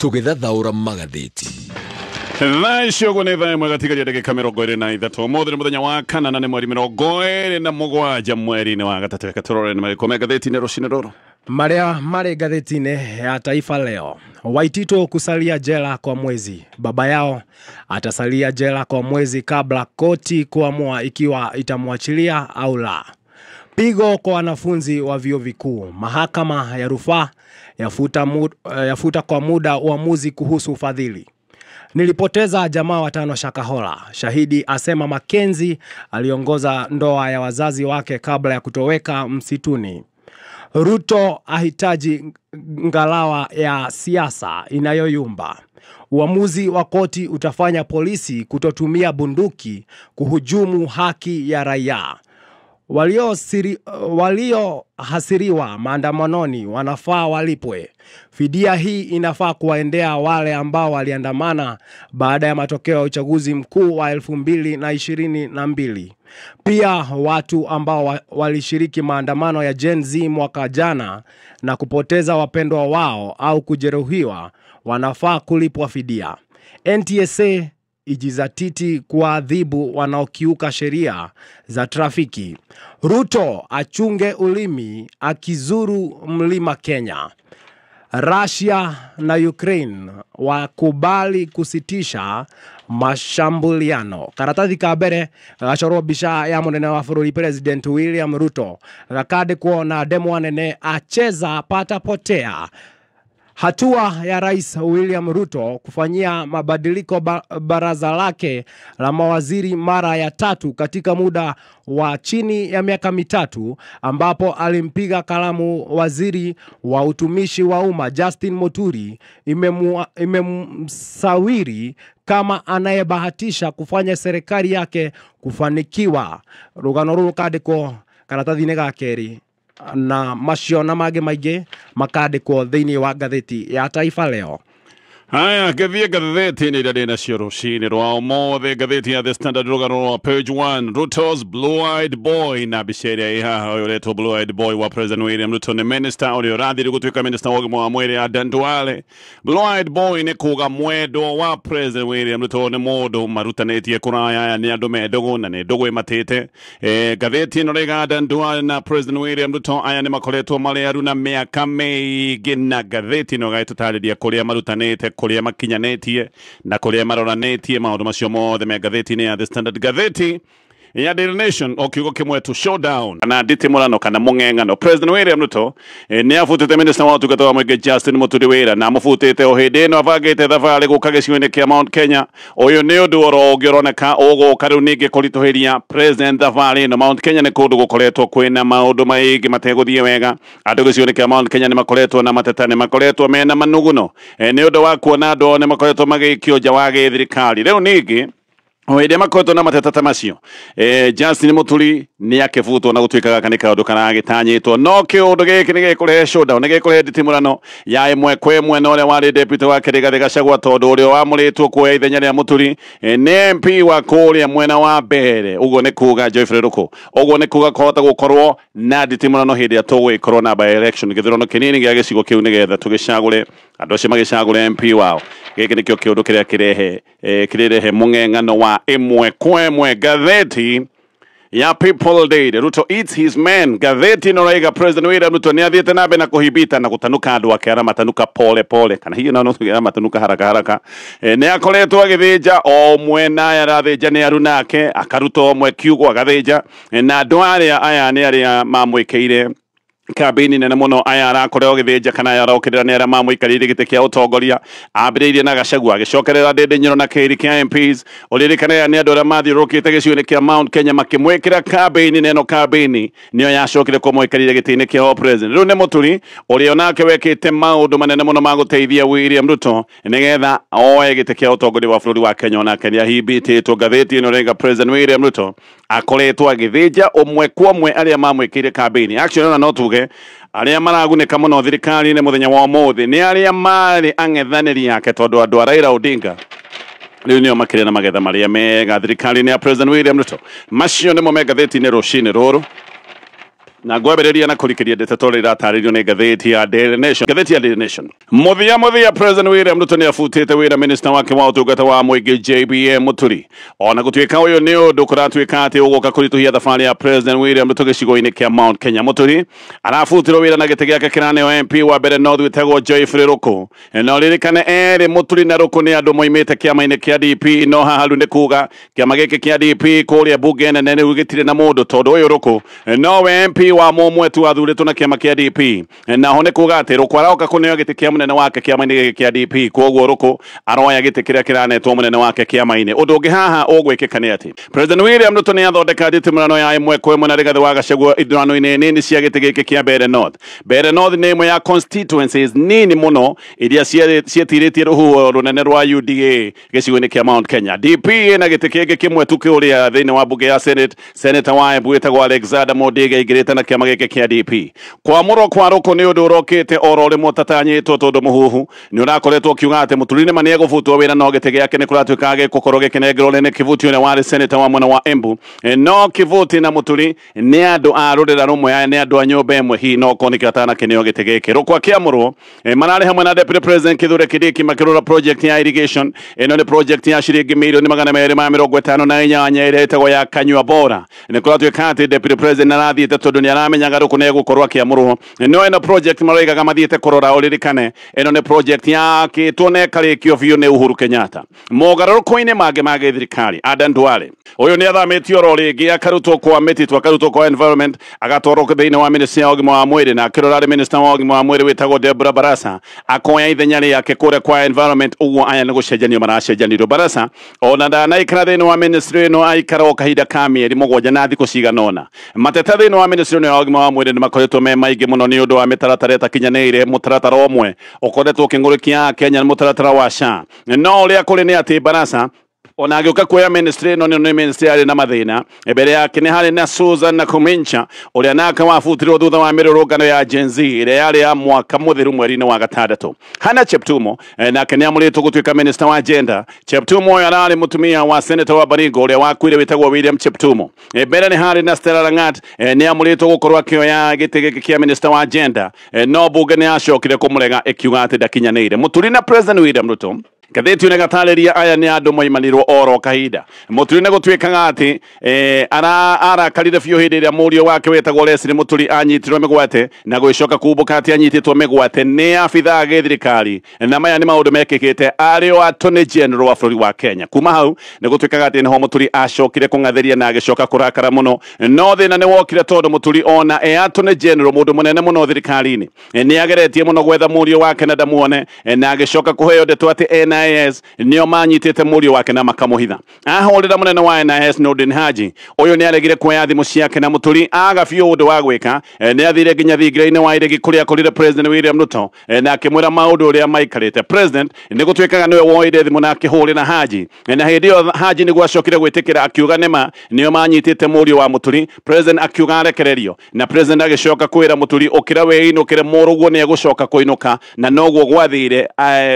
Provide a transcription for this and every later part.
Tũgĩthathaũra magathĩti. Thaa icio ũguo nĩ thaa 1 gatigaria ndagĩka 23. Ũmũthĩ nĩ mũthenya wa kana na nĩ mweri 27 mweri-inĩ wa gatatũ. Reke tũrore nĩ marĩkũ me ngathĩti-inĩ rũcinĩ rũrũ. Marĩa marĩ ngathĩti-inĩ ya Taifa Leo. Waititu kusalia jela kwa mwezi. Baba yao atasalia jela kwa mwezi kabla koti kuamua ikiwa itamwachilia au la. Pigo kwa wanafunzi wa vyuo vikuu. Mahakama ya rufaa yafuta kwa muda uamuzi kuhusu ufadhili. Nilipoteza jamaa watano Shakahola. Shahidi asema Mackenzie aliongoza ndoa ya wazazi wake kabla ya kutoweka msituni. Ruto ahitaji ngalawa ya siasa inayoyumba. Uamuzi wa koti utafanya polisi kutotumia bunduki kuhujumu haki ya raia. Waliohasiriwa maandamanoni wanafaa walipwe. Fidia hii inafaa kuwaendea wale ambao waliandamana baada ya matokeo ya uchaguzi mkuu wa 2022. Pia watu ambao walishiriki maandamano ya Gen Z mwaka jana na kupoteza wapendwa wao au kujeruhiwa wanafaa kulipwa fidia. NTSA ijizatiti kuadhibu wanaokiuka sheria za trafiki. Ruto achunge ulimi akizuru mlima Kenya. Russia na Ukraine wakubali kusitisha mashambuliano. Karatathi ka mbere gacorwo mbica ya munene wa bũrũri President William Ruto, gakandĩkwo na ndemwa nene acheza patapotea. Hatua ya Rais William Ruto kufanyia mabadiliko baraza lake la mawaziri mara ya tatu katika muda wa chini ya miaka 3, ambapo alimpiga kalamu waziri wa utumishi wa umma Justin Muturi, imemsawiri kama anayebahatisha kufanya serikali yake kufanikiwa. Rugano ruru kandĩkwo karatathi-inĩ ga kerĩ na macio na mangĩ maingĩ makandĩkwo thĩinĩ wa ngathĩti ya Taifa Leo. Haya, ngĩthiĩ ngathĩti-inĩ iria ndĩ nacio rũcinĩ rwa ũmũthĩ. Ngathĩti ya The Standard rũgano rwa page 1, Ruto's blue-eyed boy, na mbica ĩrĩa ĩ haha ũyũ ũretwo blue-eyed boy wa President William Ruto nĩ minister ũrĩa ũrathiĩ gũtuĩka minister wa ũgima wa mwĩrĩ Adan Duale. Blue-eyed boy nĩ kuga mwendwo wa President William Ruto nĩ mũndũ marutanĩtie kũraya, aya nĩ andũ me ndũgũ na nĩ ndũgũ ĩmatĩte. Ngathĩti ĩno rĩga Adan Duale na President William Ruto aya nĩ makoretwo marĩ aruna mĩaka mĩingĩ, na ngathĩti ĩno ĩgagĩtũtarĩria kũrĩa marutanĩte, kũrĩa makinyanĩtie na kũrĩa maroranĩtie. Maũndũ macio mothe me ngathĩti-inĩ ya The Standard. Ngathĩti ya Daily Nation o kiugo kĩmwe tu, showdown kana nditimũrano kana mũng'eng'ano. President William Ruto nĩ abutĩte minister wa ũtungata wa mũingĩ Justin Muturi wĩra, na amũbutĩte o hĩndĩ ĩno abangĩte thabarĩ gũka gĩcigo-inĩ kĩa Mount Kenya. Ũyũ nĩ ũndũ oro ũngĩ ũroneka ũgũka rĩu ningĩ kũritũhĩria President thabarĩ ĩno. Mount Kenya nĩ kũndũ gũkoretwo kwĩna maũndũ maingĩ mategũthiĩ wega. Andũ gĩcigo-inĩ kĩa Mount Kenya nĩ makoretwo na mateta, nĩ makoretwo mena manuguno nĩ ũndũ wa kuona andũ ao nĩ makoretwo magĩikio nja wa gĩthirikari. Rĩu ningĩ o hĩndĩ makoretwo na mateta ta macio, Justin Muturi nĩ akĩbutwo na gũtuĩka gaka nĩ kaũndũ karagĩtanyĩtwo, no kĩũndũ gĩkĩ nĩ gĩkũrehe showdown, nĩ gĩkũrehe nditimũrano ya ĩmwe kwa ĩmwe na ũrĩa warĩ deputy wa Rigathĩ Gachagua, tondũ ũrĩa wamũrĩtwo kuoya ithenya rĩa Muturi nĩ MP wa kũrĩa mwena wa mbere, ũguo nĩ kuga Geoffrey Ruku. Ũguo nĩ kuga kũhota gũkorwo na nditimũrano hĩndĩ ĩrĩa tũgũgĩkorwo na by election, gĩthurano kĩnini gĩa gĩcigo kĩu, nĩgetha tũgĩcagũre andũ acio magĩcagũre MP wao. Gĩkĩ nĩkĩo kĩũndũ kĩrĩa kĩrehe mũng'eng'ano wa ĩmwe kwa ĩmwe. Ngathĩti ya People Daily, Ruto eats his men. Ngathĩti ĩno raiga President William Ruto nĩ athiĩte na mbere na kũhibita na gũtanuka andũ ake, aramatanuka pole pole, kana hihi no tuge aramatanuka haraka haraka. Nĩ akoretwo agĩthĩnja o ũmwe, na aya arathĩnja nĩ aruna ake, akaruta ũmwe kiugo agathĩnja, na andũ arĩa aya nĩ arĩa mamwĩkĩire kambĩini nene mũno. Aya arakorwo agĩthĩnja kana aya arokĩrĩra nĩ arĩa mamũikarĩire gĩtĩ kĩa ũtongoria. Ambĩrĩirie na Gachagua, agĩcokerera Ndindi Nyoro na kĩrĩ kĩa MPs. Ũririkane aya nĩ andũ arĩa mathiũrũrũkĩte gĩcigo-inĩ kĩa Mount Kenya makĩmwĩkĩra kambĩini, na ĩno kambĩini nĩyo yacokire kũmũikarĩra gĩtĩ-inĩ kĩa president. Rĩu nĩ Muturi ũrĩa onake wekĩte maũndũ manene mũno ma gũteithia William Ruto nĩgetha oe gĩtĩ kĩa ũtongoria wa bũrũri wa Kenya, onake nĩ ahimbĩtĩtwo. Ngathĩti ĩno rĩga President William Ruto akoretwo agĩthĩnja ũmwe kwa ũmwe arĩa mamwĩkĩire kambĩini. Actually ona no tuge arĩa maragunĩka mũno thirikari-inĩ mũthenya wa ũmũthĩ nĩ arĩa marĩ ang'ethanĩri ake, tondũ andũ a Raila Odinga rĩu nĩo makĩrĩ na magetha marĩa mega thirikari-inĩ ya President William Ruto. Macio nĩmo me ngathĩti-inĩ rũcinĩ rũrũ. Na ngwambĩrĩria na kũrikĩria ndeto tondũ iratarĩrio nĩ ngathĩti ya Daily Nation. Ngathĩti ya Daily Nation, mũthia mũthia, President William Ruto nĩ abutĩte wĩra minister wake wa ũtungata wa mũingĩ JBM Muturi, ona gũtuĩka ũyũ nĩ ũndũ kũratuĩka atĩ ũgũka kũritũhia thabarĩ ya President William Ruto gĩcigo-inĩ kĩa Mount Kenya. Muturi arabutirwo wĩra na gĩtĩ gĩake kĩraneo MP wa mbere North wĩtagwo Geoffrey Ruku. Na ũririkane erĩ Muturi na Ruku nĩ andũ moimĩte kĩama-inĩ kĩa DP, no haha rĩu nĩ kuga kĩama gĩkĩ kĩa DP kũrĩa bunge nene rĩu gĩtirĩ na mũndũ, tondũ ũyũ Ruku nowe MP wa mũmwe tu athurĩtwo na kĩama kĩa DP. Naho nĩ kuga atĩ Ruku aroka kũneo gĩtĩ kĩa mũnene wake kĩama-inĩ gĩkĩ kĩa DP, koguo Ruku aroya gĩtĩ kĩrĩa kĩranetwo mũnene wake kĩama-inĩ. Ũndũ ũngĩ haha ũgwĩkĩka nĩ atĩ President William Ruto nĩ athondeka nditimũrano ya ĩmwe kwa ĩmwe na Rigathĩ wa Gachagua ithurano-inĩ nini cia gĩtĩ gĩkĩ kĩa Mbeere North. Mbeere North nĩ ĩmwe ya constituencies nini mũno iria cietirĩtie rũhuho rũnene rwa UDA gĩcigo-inĩ kĩa Mount Kenya. DP ĩna gĩtĩ kĩngĩ kĩmwe tu kĩũrĩa thĩinĩ wa bunge ya Senate. Senator wa Embu wĩtagwo Alexander Mundigi aingĩrĩte na kĩama gĩkĩ kĩa DP. Kwamũrwo kwa Ruku nĩ ũndũ ũrokĩte oro rĩmwe ũtatanyĩtwo, tondũ mũhuhu nĩ ũrakoretwo ũkiuga atĩ Muturi nĩma nĩ egũbutwo wĩra, no gĩtĩ gĩake nĩ kũratuĩka gĩgũkorwo gĩkĩnengerwo Lene Kivuti ũrĩa warĩ senator wa mwena wa Embu. No Kivuti na Muturi nĩ andũ a rũrĩra rũmwe, nĩ andũ a nyũmba ĩmwe, hihi no korwo nĩkĩo atanakĩneo gĩtĩ gĩkĩ. Ruku akĩamũrwo mararĩ hamwe na Deputy President Kithure Kindiki makĩrora project ya irrigation. Ĩno nĩ project ya ciringi mirioni 258 ĩrĩa ĩtagwo ya Kanyua Bora. Nĩ kũratuĩka atĩ Deputy President arathiĩte tondũ nĩ aramenyaga Ruku nĩ egũkorwo akĩamũrwo. No ĩno project maroigaga mathiĩte kũrora, ũririkane ĩno nĩ project yakĩtwo na ĩkarĩkio biũ nĩ Uhuru Kenyatta. Mogarũrũku-inĩ mangĩ ma gĩthirikari, Adan Duale ũyũ nĩ athamĩtio oro rĩngĩ, akarutwo kwa mĩtitũ, akarutwo kwa environment, agatwarwo thĩinĩ wa ministry ya ũgima wa mwĩrĩ, na akĩrora arĩ minister wa ũgima wa mwĩrĩ wĩtagwo Deborah Barasa akoya ithenya rĩake kũrĩa kwa environment. Ũguo aya nĩ gũcenjanio maracenjanirwo. Barasa ona ndanaikara thĩinĩ wa ministry ĩno, aikara o kahinda ka mĩeri 7 na thikũ cigana ũna. Mateta thĩinĩ wa ministry ĩno ya ũgima wa mwĩrĩ nĩ makoretwo me maingĩ mũno nĩ ũndũ wa mĩtaratara ĩtakinyanĩire. Mũtaratara ũmwe ũkoretwo ũkĩng'ũrĩkia Kenya nĩ mũtaratara wa SHA. No ũrĩa kũrĩ nĩ atĩ Barasa ona agĩũka kuoya ministry ĩno nĩ ministry yarĩ na mathĩna. Mbere yake nĩ harĩ na Susan Nakhumicha ũrĩa nake wabutirwo thutha wa mĩrũrũngano ya Gen Z ĩrĩa yarĩ ya mwaka mũthiru mweri-inĩ wa gatandatũ. Hannah Cheptumo nake nĩ amũrĩtwo gũtuĩka minister wa gender. Cheptumo ũyũ ararĩ mũtumia wa senator wa Baringo ũrĩa wakuire wĩtagwo William Cheptumo. Mbere nĩ harĩ na Stella Langat, nĩ amũrĩtwo gũkorwo akĩoya gĩtĩ gĩkĩ kĩa minister wa gender, no bunge nĩ yacokire kũmũrega ĩkiuga atĩ ndakinyanĩire. Muturi na President William Ruto, ngathĩti ĩno ĩgatarĩria aya nĩ andũ moimanirwo oro kahinda. Muturi nĩ gũtuĩkaga atĩ arakarire biũ hĩndĩ ĩrĩa mũriũ wake wĩtagwo Leslie Muturi anyitirwo mĩgwate, na gũgĩcoka kumbũka atĩ anyitĩtwo mĩgwate nĩ abithaa gĩthirikari, na maya nĩ maũndũ mekĩkĩte arĩ o Attorney General wa bũrũri wa Kenya. Kuma hau nĩ gũtuĩkaga atĩ nĩho Muturi acokire kũng'athĩria na agĩcoka kũrakara mũno. No thĩna nĩ wokire tondũ Muturi ona e Attorney General, mũndũ mũnene mũno thirikari-inĩ, nĩ ageretie mũno gwetha mũriũ wake na ndamuone, na agĩcoka kũheo ndeto atĩ NIS nĩo manyitĩte mũriũ wake na makamũhitha. Ahũrĩra mũnene wa NIS Nordin Haji, ũyũ nĩ aregire kuoya thimũ ciake, na Muturi aga biũ ũndũ wa gwĩka. Nĩ athire nginya thingira-inĩ wa iregi kũrĩa akorire President William Ruto na akĩmwĩra maũndũ ũrĩa maikarĩte. President nĩ gũtuĩkaga nĩwe woire thimũ na akĩhũrĩra Haji, na hĩndĩ ĩyo Haji nĩguo acokire gwĩtĩkĩra, akiuga nĩma nĩo manyitĩte mũriũ wa Muturi. President akiuga arekererio, na President agĩcoka kwĩra Muturi ũkĩra wĩinũkĩre, mũrũguo nĩ egũcoka kũinũka, na noguo gwathire.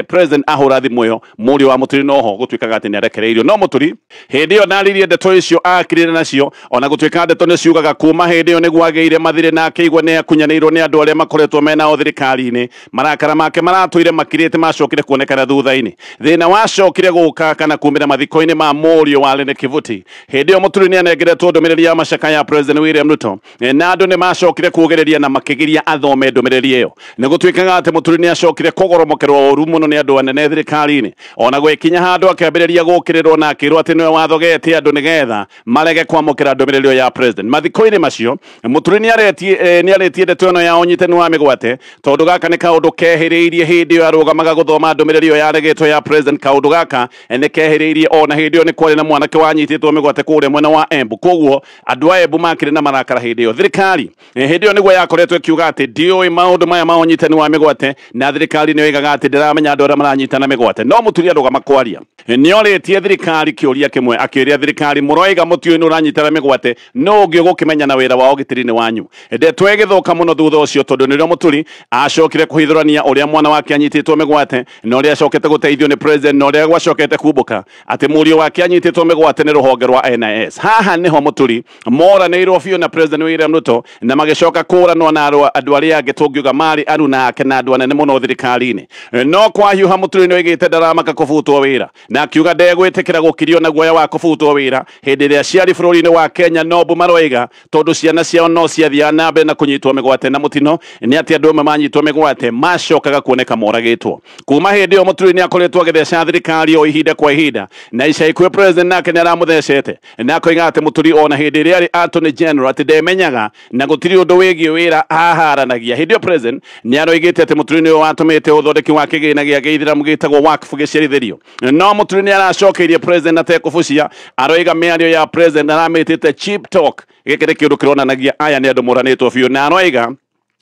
President ahũra thimũ ĩyo, mũriũ wa Muturi noho gũtuĩkaga atĩ nĩ arekereirio. No Muturi hĩndĩ ĩyo ndaririe ndeto icio akirire nacio, ona gũtuĩka ndeto nĩ ciugaga kuma hĩndĩ ĩyo nĩguo agĩire mathirĩ na akĩigua nĩ akunyanĩirwo nĩ andũ arĩa makoretwo menao thirikari-inĩ. Marakara make maratũire makirĩte macokire kuonekana thutha-inĩ. Thĩna wacokire gũka kana kumĩra mathiko-inĩ ma mũriũ wa Lene Kivuti. Hĩndĩ ĩyo Muturi nĩ anengeretwo ndũmĩrĩri ya macaka ya President William Ruto, na andũ nĩ macokire kuugĩrĩria na makĩgiria athome ndũmĩrĩri ĩyo. Nĩ gũtuĩkaga atĩ Muturi nĩ acokire kũgoromokerwo ũru mũno nĩ andũ anene thirikari-inĩ, ona gwĩkinya handũ akĩambĩrĩria gũkĩrĩrwo na akĩrwo atĩ nĩwe wathogete andũ nĩgetha marege kwamũkĩra ndũmĩrĩri ĩyo ya President. Mathiko-inĩ macio Muturi nĩ arĩtie ndeto ĩno ya ũnyitani wa mĩgwate, tondũ gaka nĩ kaũndũ kehĩrĩirie hĩndĩ ĩyo arũgamaga gũthoma ndũmĩrĩri ĩyo yaregetwo ya President. Kaũndũ gaka nĩ kehĩrĩirie ona hĩndĩ ĩyo nĩ kwarĩ na mwanake wanyitĩtwo mĩgwate kũrĩa mwena wa Embu, koguo andũ a Embu makĩrĩ na marakara hĩndĩ ĩyo. Thirikari hĩndĩ ĩyo nĩguo yakoretwo ĩkiuga atĩ ndiũĩ maũndũ maya ma ũnyitani wa mĩgwate, na thirikari nĩ yoigaga atĩ ndĩramenya andũ arĩa maranyitana mĩgwate. No Mũturi arũgama kwaria nĩorĩtie thirikari kĩũria kĩmwe, akĩũria thirikari mũroiga mũtĩ ũyũ nĩ ũranyitana mĩgwate, no ũngĩ ũgũkĩmenya na wĩra wa ũgitĩri nĩ wanyu. Ndeto ĩgĩthũka mũno thutha ũcio tondũ nĩrĩo Mũturi acokire kũhithũrania ũrĩa mwana wake anyitĩtwo mĩgwate na ũrĩa acokete gũteithio nĩ president na ũrĩa gwacokete kumbũka atĩ mũriũ wake anyitĩtwo mĩgwate nĩ rũhonge rwa NIS. Haha nĩho Mũturi moranĩirwo biũ na President William Ruto na magĩcoka kũranwo na andũ arĩa angĩ tũngiuga marĩ aruna ake na andũ anene mũno thirikari-inĩ. No kwahiũha Mũturi nĩoigĩte ndaramaka kũbutwo wĩra na akiuga ndegwĩtĩkĩra gũkirio na guoya wa kũbutwo wĩra hĩndĩ ĩrĩa aciari bũrũri-inĩ wa Kenya no mbu maroiga tondũ ciana ciao no ciathiaga na mbere na kũnyitwo mĩgwate na mũtino nĩ atĩ andũ amwe manyitwo mĩgwate macokaga kuoneka moragĩtwo. Kuma hĩndĩ ĩyo Mũturi nĩ akoretwo agĩtheca thirikari o ihinda kwa ihinda na ica ikuhĩ president nake nĩ aramũthecete na akoiga atĩ Mũturi ona hĩndĩ ĩrĩa arĩ Attorney General atĩ ndemenyaga na gũtirĩ ũndũ wĩgiĩ wĩra aharanagia. Hĩndĩ ĩyo president nĩ aroigĩte atĩ Mũturi nĩwe watũmĩte ũthondeki wa kĩgĩna gĩa gĩithĩramu gĩtagwo wakfu gĩciarithĩrio. No Mũturi nĩ aracokeirie president atekũbucia, aroiga mĩario ya president aramĩtĩte cheap talk. Gĩkĩ nĩ kĩũndũ kĩronanagia aya nĩ andũ moranĩtwo biũ na aroiga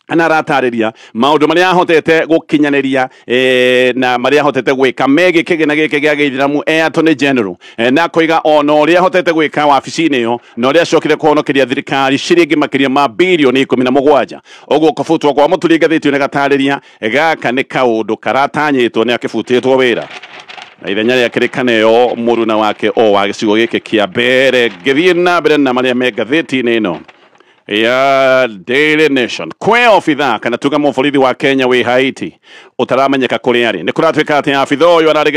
na aratarĩria maũndũ marĩa ahotete gũkinyanĩria na marĩa ahotete gwĩka megiĩ kĩgĩna gĩkĩ gĩa gĩithĩramu e Attorney General, na akoiga ona ũrĩa ahotete gwĩka wabici-inĩ ĩyo na ũrĩa acokire kũhonokeria thirikari ciringi makĩria ma birioni 17. Ũguo kũbutwo kwa Mũturi ngathĩti nĩ gatarĩria gaka nĩ kaũndũ karatanyĩtwo nĩ akĩbutĩtwo wĩra na ithenya rĩake rĩkaneo mũruna wake o wa gĩcigo gĩkĩ kĩa mbere. Ngĩthiĩ na mbere na marĩa me ngathĩti-inĩ ĩno ya Daily Nation, kwĩ obithaa kana tuga mũborithi wa Kenya wĩ Haiti ũtaramenyeka kũrĩa arĩ. Nĩ kũratuĩka atĩ abithaa ũyũ ararĩ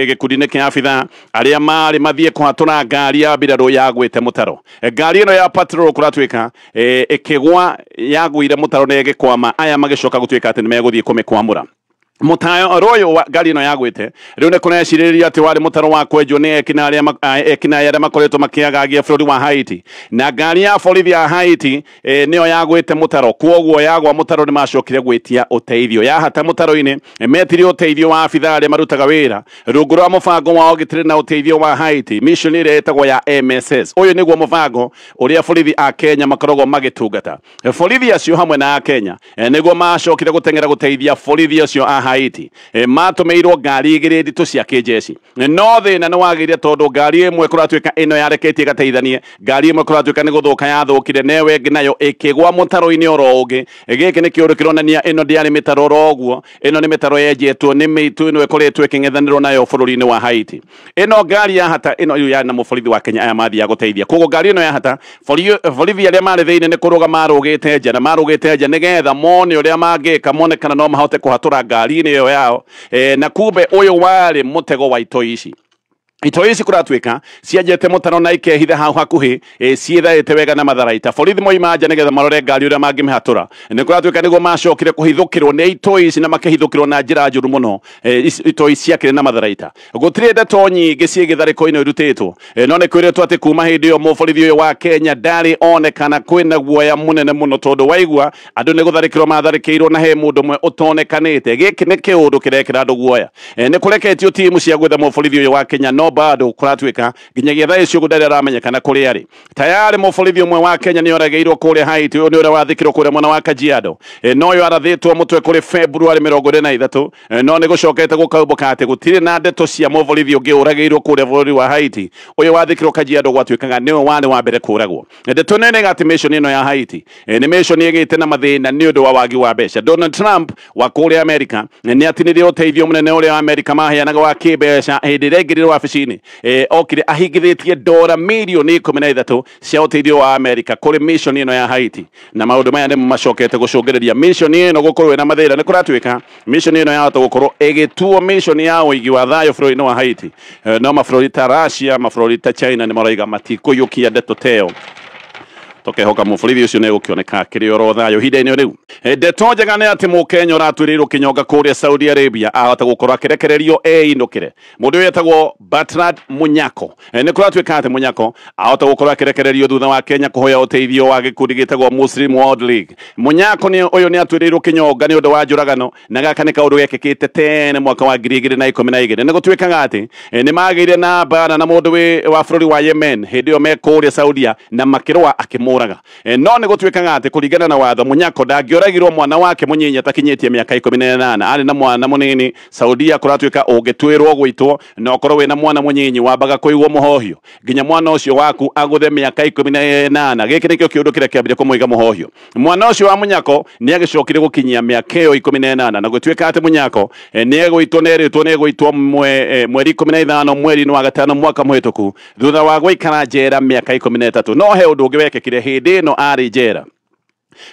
gĩkundi-inĩ kĩa abithaa arĩa marĩ mathiĩ kũhatũra ngari ya mbirarũ yagwĩte mũtaro. Ngari ĩno ya patrol kũratuĩka ĩkĩgwa yagwire mũtaro na ĩgĩkwama, aya magĩcoka gũtuĩka atĩ nĩ megũthiĩ kũmĩkwamũra. Mũtaro ũyũ wa ngari ĩno yagwĩte rĩu nĩ kũrecirĩria atĩ warĩ mũtaro wa kwenjwo nĩ ekinaĩ arĩa makoretwo makĩagagia bũrũri wa Haiti, na ngari ya borithi ya Haiti nĩyo yagwĩte mũtaro. Kwoguo yagwa mũtaro nĩ macokire gwĩtia ũteithio, yahata mũtaro-inĩ metirie ũteithio wa abithaa arĩa marutaga wĩra rungu rwa mũbango wa ũgitĩri na ũteithio wa Haiti, mission ĩrĩa ĩtagwo ya MSS. Ũyũ nĩguo mũbango ũrĩa borithi a Kenya makoragwo magĩtungata. Borithi acio hamwe na a Kenya nĩguo macokire gũteng'era gũteithia borithi acio a Haiti. Matũmĩirwo ngari igĩrĩ nditũ cia kĩnjeci, no thĩna nĩ wagĩire tondũ ngari ĩmwe kũratuĩka ĩno yareketie ĩgateithanie, ngari ĩmwe kũratuĩka nĩ gũthũka yathũkire na ĩyo ĩngĩ nayo ĩkĩgwa mũtaro-inĩ oro ũngĩ. Gĩkĩ nĩ kĩũndũ kĩronania ĩno ndĩarĩ mĩtaro oro ũguo, ĩno nĩ mĩtaro yenjetwo nĩ mĩitũ ĩno ĩkoretwo ĩkĩng'ethanĩrwo nayo bũrũri-inĩ wa Haiti. Ĩno ngari yahata ĩno ĩyo yarĩ na mũborithi wa Kenya aya mathiaga gũteithia. Koguo ngari ĩno yahata borithi arĩa marĩ thĩinĩ nĩ kũrũga marũgĩte nja na marũgĩte nja nĩgetha mone ũrĩa mangĩka, mone kana no mahote kũhatũra ngari ĩyo yao. Na kumbe ũyũ warĩ mũtego wa itoi ici. Itoi ici kũratuĩka cianjete mũtaro na ikehitha hau hakuhĩ, ciĩthaĩte wega na matharaita. Borithi moima nja nĩgetha marore ngari ũrĩa mangĩmĩhatũra. Nĩ kũratuĩka nĩguo macokire kũhithũkĩrwo nĩ itoi ici na makĩhithũkĩrwo na njĩra njũru mũno. Itoi ciakĩrĩ na matharaita. Gũtirĩ ndeto nyingĩ ciĩgiĩ tharĩko ĩno irutĩtwo, no nĩ kwĩrĩtwo atĩ kuma hĩndĩ ĩyo mũborithi ũyũ wa Kenya ndarĩ onekana. Kwĩna guoya mũnene mũno tondũ waigua andũ nĩ gũtharĩkĩrwo matharĩkĩirwo na he mũndũ ũmwe ũtonekanĩte. Gĩkĩ nĩ kĩũndũ kĩrekĩra andũ guoya. Nĩ kũreketio timu cia gwetha mũborithi ũyũ wa Kenya, no bado kũratuĩka nginyagia thaa ici ũguo ndarĩ aramenyekana kũrĩa arĩ. Tayari mũborithi ũmwe wa Kenya nĩ oragĩirwo kũrĩa Haiti, ũyũ nĩ ũrĩa wathikirwo kũrĩa mwena wa Kajiado. No ũyũ arathĩtwo mũtwe kũrĩ February 23, no nĩ gũcokete gũkaumbũka atĩ gũtirĩ na ndeto cia mũborithi ũngĩ ũragĩirwo kũrĩa bũrũri wa Haiti. Ũyũ wathikirwo Kajiado gwatuĩkaga nĩwe warĩ wa mbere kũragwo. Ndeto nene atĩ mission ĩno ya Haiti nĩ mission ĩgĩte na mathĩna nĩ ũndũ wa wagi wa mbeca. Donald Trump wa kũrĩa Amerika nĩ atinirie ũteithio mũnene ũrĩa Amerika maheanaga wa kĩmbeca hĩndĩ ĩrĩa aingĩrire wabici-inĩ. Okire ahingithĩtie dora mirioni 13 cia ũteithio wa Amerika kũrĩ mission ĩno ya Haiti, na maũndũ maya nĩmo macokete gũcũngĩrĩria mission ĩno gũkorwo ĩna mathĩna. Nĩ kũratuĩka mission ĩno yahota gũkorwo ĩgĩtuo mission ya ũigi wa thayũ bũrũri-inĩ wa Haiti, no mabũrũri ta Russia, mabũrũri ta China nĩ marauga matikũiyũkia ndeto ta ĩyo. Tũkehoka mũborithi ũcio nĩ egũkĩoneka akĩrĩ oro thayũ ihinda-inĩ rĩu. Ndeto njega nĩ atĩ mũkenya ũratuĩrĩirwo kĩnyonga kũrĩa Saudi Arabia ahota gũkorwo akĩrekererio einũkĩre. Mũndũ ũyũ etagwo Bertrand Munyako. Nĩ kũratuĩka atĩ Munyako ahota gũkorwo akĩrekererio thutha wa Kenya kũhoya ũteithio wa gĩkundi gĩtagwo Muslim World League. Munyako nĩ ũyũ nĩ atuĩrĩirwo kĩnyonga nĩ ũndũ wa njũragano, na gaka nĩ kaũndũ gekĩkĩte tene mwaka wa 2012. Nĩ gũtuĩkaga atĩ nĩ magĩire na mbara na mũndũ wa bũrũri wa Yemen hĩndĩ ĩyo me kũrĩa Saudia na makĩrũa akĩmũ akĩmũraga. No nĩ gũtuĩkaga atĩ kũringana na watho Munyako ndangĩoragirwo mwana wake mũnyinyi atakinyĩtie mĩaka 18, arĩ na mwana mũnini. Saudia kũratuĩka ũngĩtuĩrwo gũitwo na ũkorwo wĩna mwana mũnyinyi wambaga kũigwo mũhohio nginya mwana ũcio waku agũthe mĩaka 18. Gĩkĩ nĩkĩo kĩũndũ kĩrĩa kĩambire kũmũiga mũhohio. Mwana ũcio wa Munyako nĩ agĩcokire gũkinyia mĩaka ĩyo 18 na gũtuĩka atĩ Munyako nĩ egũitwo nĩ erĩtwo nĩ egũitwo mweri 15 mweri-inĩ wa gatano mwaka mũhĩtũku thutha wa gũikara njera mĩaka 13. No he ũndũ ũngĩ wekĩkire hĩndĩ ĩno arĩ njera.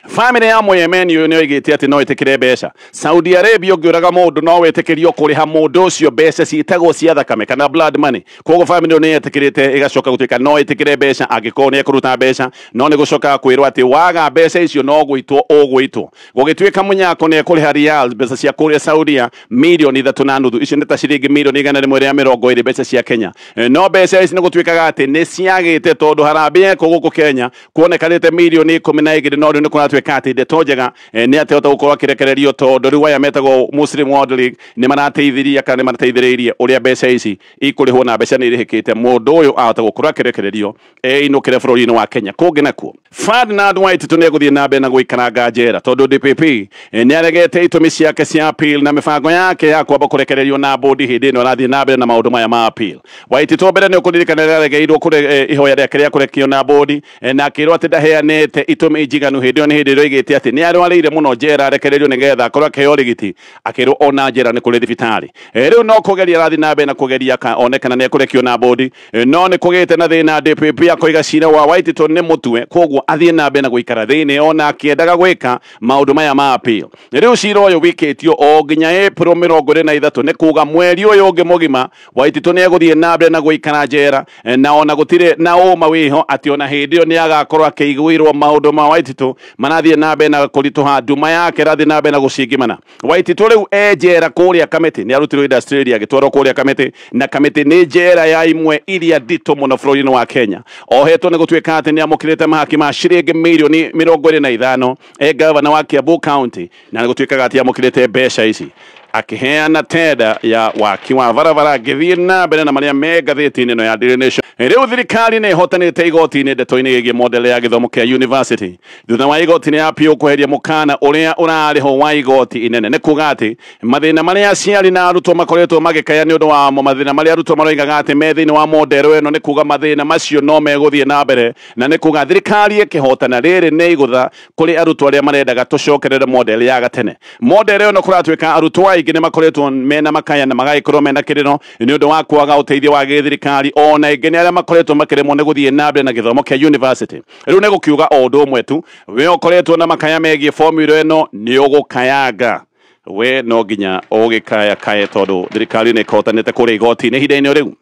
Family ya Mũyemeni ũyũ nĩ oigĩte atĩ no ĩtĩkĩre mbeca. Saudi Arabia ũngĩũraga mũndũ no wĩtĩkĩrio kũrĩha mũndũ ũcio mbeca ciĩtagwo cia thakame kana blood money. Koguo family ĩyo nĩ yetĩkĩrĩte ĩgacoka gũtuĩka no ĩtĩkĩre mbeca angĩkorwo nĩ ekũruta mbeca, no nĩ gũcokaga kwĩrwo atĩ waga mbeca icio no gũitwo ũgũitwo. Gũgĩtuĩka Munyako nĩ ekũrĩha riyal mbeca cia kũrĩa Saudia milioni 3.5, icio nĩ ta ciringi milioni 120 mbeca cia Kenya. No mbeca ici nĩ gũtuĩkaga atĩ nĩ ciagĩte tondũ harambee ĩkwo gũkũ Kenya kuonekanĩte milioni 12, no rĩu nĩ kũratuĩka atĩ ndeto njega nĩ atĩhota gũkorwo akĩrekererio tondũ rĩu aya metagwo Muslim World League nĩ marateithirie kana nĩ marateithĩrĩirie ũrĩa mbeca ici ikũrĩhwo na mbeca nĩ irĩhĩkĩte mũndũ ũyũ ahota gũkorwo akĩrekererio einũkĩre bũrũri-inĩ wa Kenya. Kũngĩ nakuo Ferdinand Waititu nĩ egũthiĩ na mbere na gũikaranga njera tondũ DPP nĩ aregete itũmi ciake cia appeal na mĩbango yake ya kwamba kũrekererio na bodi hĩndĩ ĩno arathiĩ na mbere na maũndũ maya ma appeal. Waititu mbere nĩ ũkũririkana nĩ aregeirwo ihoya rĩake rĩa kũrekio na bodi na akĩrwo atĩ ndaheanĩte itũmi njiganu. Hĩndĩ ĩyo nĩ hĩndĩ ĩrĩa oigĩte atĩ nĩ arwarĩire mũno njera arekererio nĩgetha akorwo akĩheo ũrigiti, akĩrwo ona njera nĩ kũrĩ thibitarĩ. Rĩu no kũgeria arathiĩ na mbere na kũgeria one kana nĩ ekũrekio na bodi, no nĩ kũgĩte na thĩna. DPP akoiga cira wa Waititu nĩ mũtue, koguo athiĩ na mbere na gũikara thĩinĩ ona akĩendaga gwĩka maũndũ maya ma appeal. Rĩu cira ũyũ wikĩtio o nginya April 23, nĩ kuga mweri ũyũ ũngĩ mũgima Waititu nĩ egũthiĩ na mbere na gũikara njera, na ona gũtirĩ na ũma wĩho atĩ ona hĩndĩ ĩyo nĩ agakorwo akĩiguĩrwo maũndũ ma Waititu marathiĩ na mbere na kũritũha, nduma yake ĩrathiĩ na mbere na gũcingimana. Waititu rĩu e njera kũrĩa Kamĩtĩ, nĩ arutirwo Australia agĩtwarwo kũrĩa Kamĩtĩ, na Kamĩtĩ nĩ njera ya imwe iria nditũ mũno bũrũri-inĩ wa Kenya. Ohetwo nĩ gũtuĩka atĩ nĩ amũkĩrĩte mahaki ma ciringi milioni 25 e gavana wa Kiambu County, na nĩ gũtuĩkaga atĩ amũkĩrĩte mbeca ici akiheana tenda ya waki wa barabara. Ngĩthiĩ na mbere na marĩa me ngathĩti-inĩ ĩno ya Daily Nation. Rĩu thirikari nĩ ĩhotanĩte igoti-inĩ ndeto-inĩ ĩgiĩ model ya gĩthomo kĩa university thutha wa igoti nĩ appeal kweheria mũkana ũrĩa ũrarĩho wa igoti inene. Nĩ kuga atĩ mathĩna marĩa aciari na arutwo makoretwo magĩkaya nĩ ũndũ wa mathĩna marĩa arutwo maroigaga atĩ me thĩinĩ wa model ĩno, nĩ kuga mathĩna macio no megũthiĩ na mbere, na nĩ kuga thirikari ĩkĩhotana rĩrĩ nĩ igũtha kũrĩ arutwo arĩa marendaga tũcokerere model ya gatene. Model ĩno kũratuĩka arutwo aingĩ nĩ makoretwo mena makaya na magagĩkorwo mena kĩrĩro nĩ ũndũ wa kwaga ũteithio wa gĩthirikari, ona aingĩ nĩ arĩa makoretwo makĩremwo nĩ gũthiĩ na mbere na gĩthomo kĩa university. Rĩu nĩ gũkiuga o ũndũ ũmwe tu, we ũkoretwo na makaya megiĩ formula ĩno nĩ ũgũkayanga, we no nginya ũgĩkaya kaye tondũ thirikari nĩ ĩkotanĩte kũrĩa igoti-inĩ ihinda-inĩ rĩu.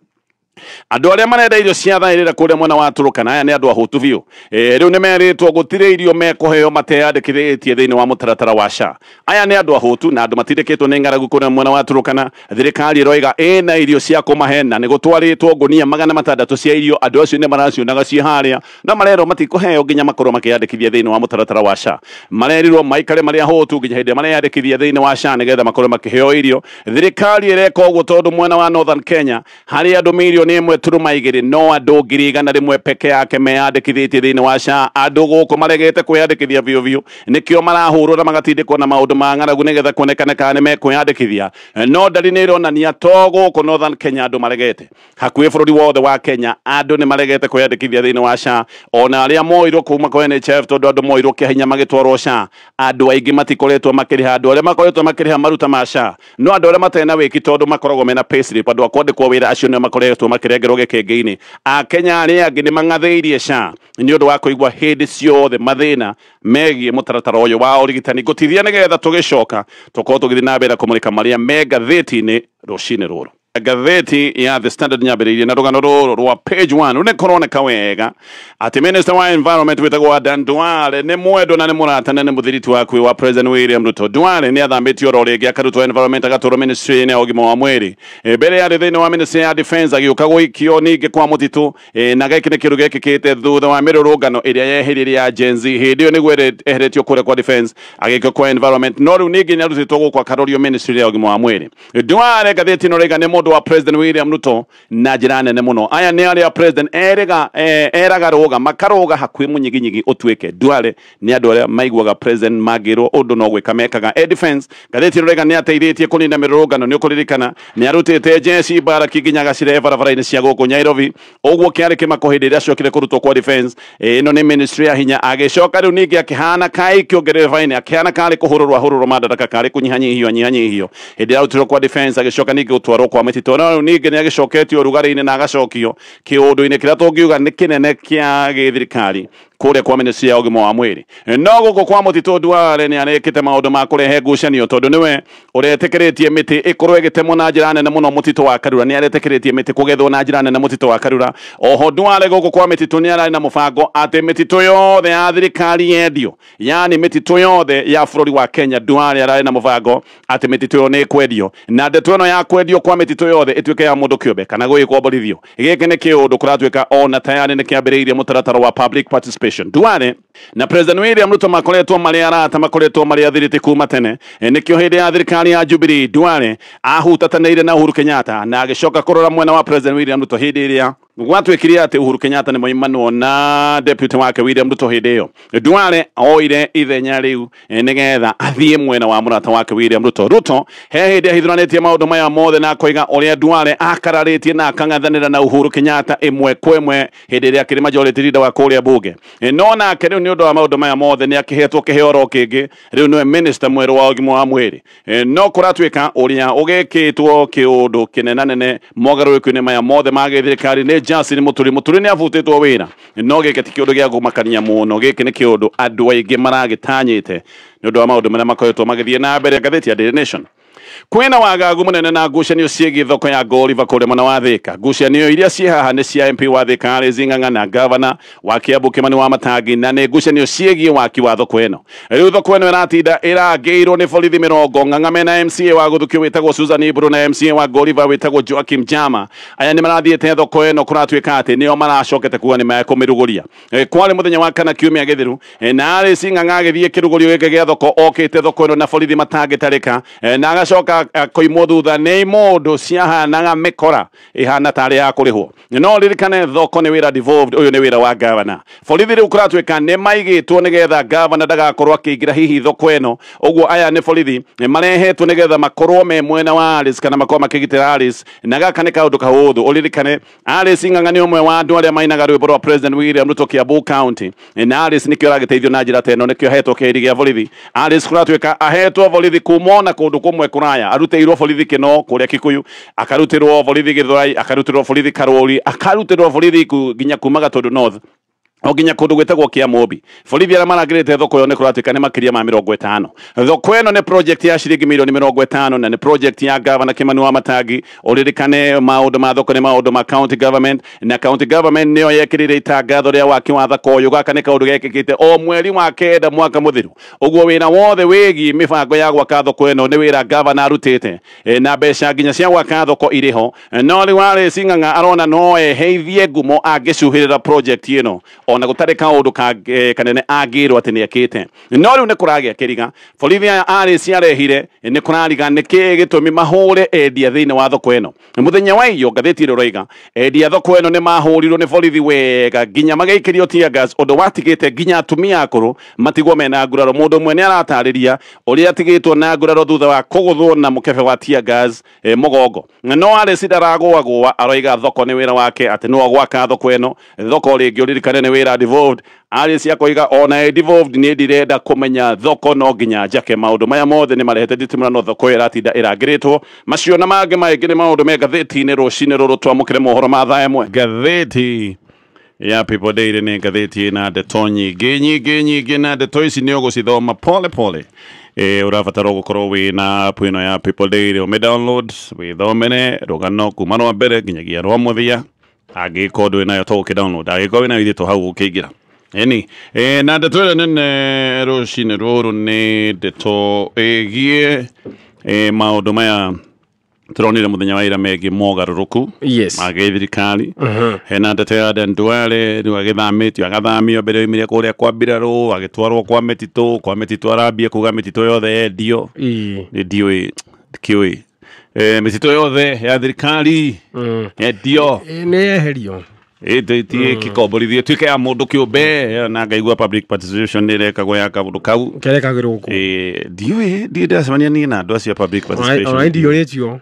Andũ arĩa marenda irio cia thaĩrĩra kũrĩa mwena wa Turkana, aya nĩ andũ ahũtu biũ. Rĩu nĩ merĩtwo gũtirĩ irio mekũheo mateyandĩkithĩtie thĩinĩ wa mũtaratara wa SHA. Aya nĩ andũ ahũtu na andũ matindĩkĩtwo nĩ ng'aragu kũrĩa mwena wa Turkana. Thirikari ĩroiga ĩna irio cia kũmahe na nĩ gũtwarĩtwo ngũnia 600 cia irio. Andũ acio nĩ maracionaga ciĩ harĩa, no marerwo matikũheo nginya makorwo makĩyandĩkithia thĩinĩ wa mũtaratara wa SHA. Marerirwo maikare marĩ ahũtu nginya hĩndĩ ĩrĩa mareyandĩkithia thĩinĩ wa SHA nĩgetha makorwo makĩheo irio. Thirikari ĩreka ũguo tondũ mwena wa Northern Kenya harĩ andũ milioni 1.2 no andũ 100,000 peke yake meyandĩkithĩtie thĩinĩ wa SHA. Andũ gũkũ maregete kwĩyandĩkithia biũ biũ, nĩkĩo marahũrwo na magatindĩkwo na maũndũ ma ng'aragu nĩgetha kuonekane kana nĩ mekwĩyandĩkithia. No ndari nĩ ĩronania to gũkũ Northern Kenya andũ maregete, hakuhĩ bũrũri wothe wa Kenya andũ nĩ maregete kwĩyandĩkithia thĩinĩ wa SHA. Ona arĩa moirwo kuma kwa NHIF, tondũ andũ moirwo kĩahinya magĩtwarwo SHA, andũ aingĩ matikoretwo makĩrĩha. Andũ arĩa makoretwo makĩrĩha maruta ma SHA no andũ arĩa matarĩ na wĩki, tondũ makoragwo mena payslip, andũ a kwandĩkwo wĩra acio nĩo makoretwo makĩrengerwo gĩkĩngĩ-inĩ. Akenya arĩa angĩ nĩ mang'athĩirie SHA nĩ ũndũ wa kũigua hĩndĩ ciothe mathĩna megiĩ mũtaratara ũyũ wa ũrigitani. Ngũtithia nĩgetha tũgĩcoka tũkorwo tũgĩthiĩ na mbere kũmũrĩka marĩa me ngathĩti-inĩ rũcinĩ rũrũ. Ngathĩti ya The Standard nyambĩrĩirie na rũgano rũrũ rwa page 1. Rũu nĩ kũroneka wega atĩ Minister wa Environment wĩtagwo Adan Duale nĩ mwendwa na nĩ mũrata na nĩ mũthiriti wakuĩ wa President William Ruto. Duale nĩ athambĩtio oro rĩngĩ akarutwo Environment agatwarwo ministry-inĩ ya ũgima wa mwĩrĩ. Mbere yarĩ thĩinĩ wa ministry ya Defense agĩũka gũikio ningĩ kwa mũtitũ, na gĩkĩ nĩ kĩndũ gĩkĩkĩte thutha wa mĩrũrũngano ĩrĩa yeheririe ya Gen Z. Hĩndĩ ĩyo nĩguo eheretio kũrĩa kwa Defense agĩikio kwa Environment, no rĩu ningĩ nĩ arutĩtwo gũkũ akarorio ministry ya ũgima wa mwĩrĩ. Duale ngathĩti ĩno rĩga nĩ mũndũ wa President William Ruto na njĩra nene mũno. Aya nĩ arĩa President erega eraga rũga makaroga hakuhĩ mũnyiginyigi ũtuĩke. Duale nĩ andũ arĩa maiguaga President mangĩrwo ũndũ no gwĩka mekaga. E defense ngathĩti ĩno nĩ ateithĩtie kũnina mĩrũrũngano, nĩ ũkũririkana nĩ arutĩte jeshi mbaraki nginya gacirehe barabara-inĩ cia gũkũ Nairobi. Ũguo kĩarĩ kĩmako hĩndĩ ĩrĩa acokire kũrutwo kwa defense. Ĩno nĩ ministry ya hinya. Agĩcoka rĩu ningĩ akĩhana kai kĩongerere faini, akĩhana karĩ kũhũrũrwo ahũrũrwo madaraka, karĩ kũnyihanyihio anyihanyihio. Hĩndĩ ĩrĩa arutirwo kwa defense agĩcoka ningĩ gũtwarwo kwa mĩtitũ. No rĩu ningĩ nĩ agĩcoketio ũrugarĩ-inĩ na agacokio kĩũndũ-inĩ kĩrĩa tũngiuga nĩ kĩnene kĩa gĩthirikari kũrĩa kwa ministry ya ũgima wa mwĩrĩ. No gũkũ kwa mũtitũ Duale nĩ arekĩte maũndũ ma kũrehe ngucanio, tondũ nĩwe ũretĩkĩrĩtie mĩtĩ ĩkorwo ĩgĩtemwo na njĩra nene mũno mũtitũ wa Karura. Nĩ aretĩkĩrĩtie mĩtĩ kũgethwo na njĩra nene mũtitũ wa Karura. Oho Duale gũkũ kwa mĩtitũ nĩ ararĩ na mũbango atĩ mĩtitũ yothe ya thirikari yendio, yani mĩtitũ yothe ya bũrũri wa Kenya. Duale ararĩ na mũbango atĩ mĩtitũ ĩyo nĩ ĩkwendio, na ndeto ĩno ya kwendio kwa mĩtitũ yothe ĩtuĩke ya mũndũ kĩũmbe kana gũgĩkomborithio. Gĩkĩ nĩ kĩũndũ kũratuĩka ona tayari nĩ kĩambĩrĩirie mũtaratara wa public participation. Duale na President William Ruto makoretwo marĩ arata, makoretwo marĩ athiriti kuma tene. Nĩkĩo hĩndĩ ya thirikari ya Jubilee Duale ahutatanĩire na Uhuru Kenyatta na agĩcoka kũrora mwena wa President William Ruto hĩndĩ ĩrĩa gwatuĩkire atĩ Uhuru Kenyatta nĩ moimanwo na deputy wake William Ruto. Hĩndĩ ĩyo Duale oire ithenya rĩu nĩgetha athiĩ mwena wa mũrata wake William Ruto. Ruto he hĩndĩ ahithuranĩtie maũndũ maya mothe na akoiga ũrĩa Duale akararĩtie na akang'ethanĩra na Uhuru Kenyatta ĩmwe kwa ĩmwe hĩndĩ ĩrĩa akĩrĩ majority leader wa kũrĩa bunge. No nake rĩu nĩ ũndũ wa maũndũ maya mothe nĩ akĩhetwo kĩheo oro kĩngĩ, rĩu nĩwe minister mwerũ wa ũgima wa mwĩrĩ. No kũratuĩka ũrĩa ũgĩkĩtwo kĩũndũ kĩnenanene mogarũrũku-inĩ maya mothe ma gĩthirikari nĩ Justin Muturi. Muturi nĩ abutĩtwo wĩra, no gĩkĩ ti kĩũndũ gĩa kũmakania mũno. Gĩkĩ nĩ kĩũndũ andũ aingĩ maragĩtanyĩte nĩ ũndũ wa maũndũ marĩa makoretwo magĩthiĩ na mbere. Ngathĩti ya Daily Nation, kwĩna wagagu mũnene na ngucanio ciĩgiĩ thoko ya Goliva kũrĩa mwena wa Thika. Ngucanio iria ciĩ haha nĩ cia MP wa Thika Alice Ng'ang'a na gavana wa Kiambu Kimani wa Matangi, na nĩ ngucanio ciĩgiĩ waki wa thoko ĩno. Rĩu thoko ĩno ĩratinda ĩrangĩirwo nĩ borithi mĩrongo. Ng'ang'a mena MCA wa Gũthukio wĩtagwo Susan Iburu na MCA wa Goliva wĩtagwo Joakim Jama. Aya nĩ marathiĩte thoko ĩno, kũratuĩka atĩ nĩo maracokete kuga nĩ mekũmĩrugũria. Kwarĩ mũthenya wa kana kiumia gĩthiru, na Alice Ng'ang'a agĩthiĩ kĩrugũrio gĩkĩ gĩa thoko, okĩte thoko ĩno na borithi matangĩtarĩka, na agacoka koimwo thutha nĩ mũndũ ciahanaga mĩkora ĩhana tarĩ ya kũrĩhwo. No ririkane thoko nĩ wĩra devolved, ũyũ nĩ wĩra wa gavana. Borithi rĩu kũratuĩka nĩ maigĩtwo nĩgetha gavana ndagakorwo akĩingĩra hihi thoko ĩno. Ũguo aya nĩ borithi marehetwo nĩgetha makorwo me mwena wa Alice kana makorwo makĩgitĩra Alice, na gaka nĩ kaũndũ kahũthũ. Ũririkane Alice Ng'ang'a nĩ ũmwe wa andũ arĩa mainaga rwĩmbo rwa President William Ruto Kiambu County, na Alice nĩkĩo aragĩteithio na njĩra ta ĩno, nĩkĩo ahetwo kĩheri gĩa borithi. Alice kũratuĩka ahetwo borithi kuma ona kũndũ kũmwe kũraya, arutĩirwo borithi Kĩno kũrĩa Kikuyu, akarutĩrwo borithi Gĩthũrai, akarutĩrwo borithi Karũri, akarutĩrwo borithi nginya kuma Gatundu North o nginya kũndũ gwĩtagwo Kĩamũmbi. Borithi arĩa marangĩrĩte thoko ĩyo nĩ kũratuĩka nĩ makĩria ma 50. Thoko ĩno nĩ project ya ciringi milioni 50 na nĩ project ya gavana Kimani wa Matangi. Ũririkane maũndũ ma thoko nĩ maũndũ ma county government, na county government nĩyo yekĩrĩire itangatho rĩa waki wa thoko ũyũ. Gaka nĩ kaũndũ gekĩkĩte o mweri wa 9 mwaka mũthiru. Ũguo wĩra wothe wĩgiĩ mĩbango ya gwaka thoko ĩno nĩ wĩra gavana arutĩte, na mbeca nginya cia gwaka thoko irĩ ho. No rĩu Alice Ng'ang'a arona no eheithie ngumo angĩcuhĩrĩra project ĩno ona gũtarĩ kaũndũ kanene angĩrwo atĩ nĩekĩte. No rĩu nĩ kũragĩa kĩriga. Borithi aya Alice arehire nĩ kũrariga nĩkĩĩ gĩtũmi mahũre endia thĩinĩ wa thoko ĩno. Mũthenya wa iyo ngathĩti ĩno ĩroiga endia thoko ĩno nĩ mahũrirwo nĩ borithi wega nginya magĩikĩrio tear gas, ũndũ watigĩte nginya atumia akũrũ matigwo mena nguraro. Mũndũ ũmwe nĩ aratarĩria ũrĩa atigĩtwo na nguraro thutha wa kũgũthwo na mũkebe wa tear gas mũgongo. No Alice ndaragũagũa, aroiga thoko nĩ wĩra wake, atĩ no gwaka thoko ĩno. Thoko rĩngĩ ũririkane nĩ wĩra devolved. Alice akoiga ona devolved nĩ ndirenda kũmenya thoko no nginya njake. Maũndũ maya mothe nĩ marehete nditimũrano, thoko ĩyo ĩratinda ĩrangĩrĩtwo. Macio na mangĩ maingĩ nĩ maũndũ me ngathĩti-inĩ rũcinĩ rũrũ. Twamũkĩre mohoro ma thaa 1. Ngathĩti ya People Daily nĩ ngathĩti ĩna ndeto nyingĩ nyingĩ nyingĩ, na ndeto ici nĩ ũgũcithoma pole pole. Ũrabatara gũkorwo wĩna app ĩno ya People Daily, ũmĩ download wĩthomere rũgano kuma rwa mbere nginyagia rwa mũthia. Angĩkorwo ndũrĩ nayo to ũkĩ download, angĩkorwo wĩnayo ithuĩ to hau ũkĩingĩra. Eni na ndeto ĩrĩa nene rũcinĩ rũrũ nĩ ndeto ĩgiĩ maũndũ maya tũronire mũthenya wa ira megiĩ mogarũrũku ma gĩthirikari. Hena ndeto ya Aden Duale rĩu agĩthamĩtio, agathamio mbere oimire kũrĩa kwa mbirarũ agĩtwarwo kwa mĩtitũ, kwa mĩtitũ arambia kuga mĩtitũ yothe yendio. Ndiũĩ ndikĩũĩ Mĩtitũ yothe ya thirikari yendio Nĩ yeherio. Ĩtikikomborithio ĩtuĩke ya mũndũ kĩũmbe, na ngaigua public participation nĩ ĩrekagwo ya kaũndũ kau. Kerekagĩrwo kũ? Ndiũĩ, ndirĩ ndĩracemania niĩ na andũ acio a public participation. Ona ndiyũrĩtio.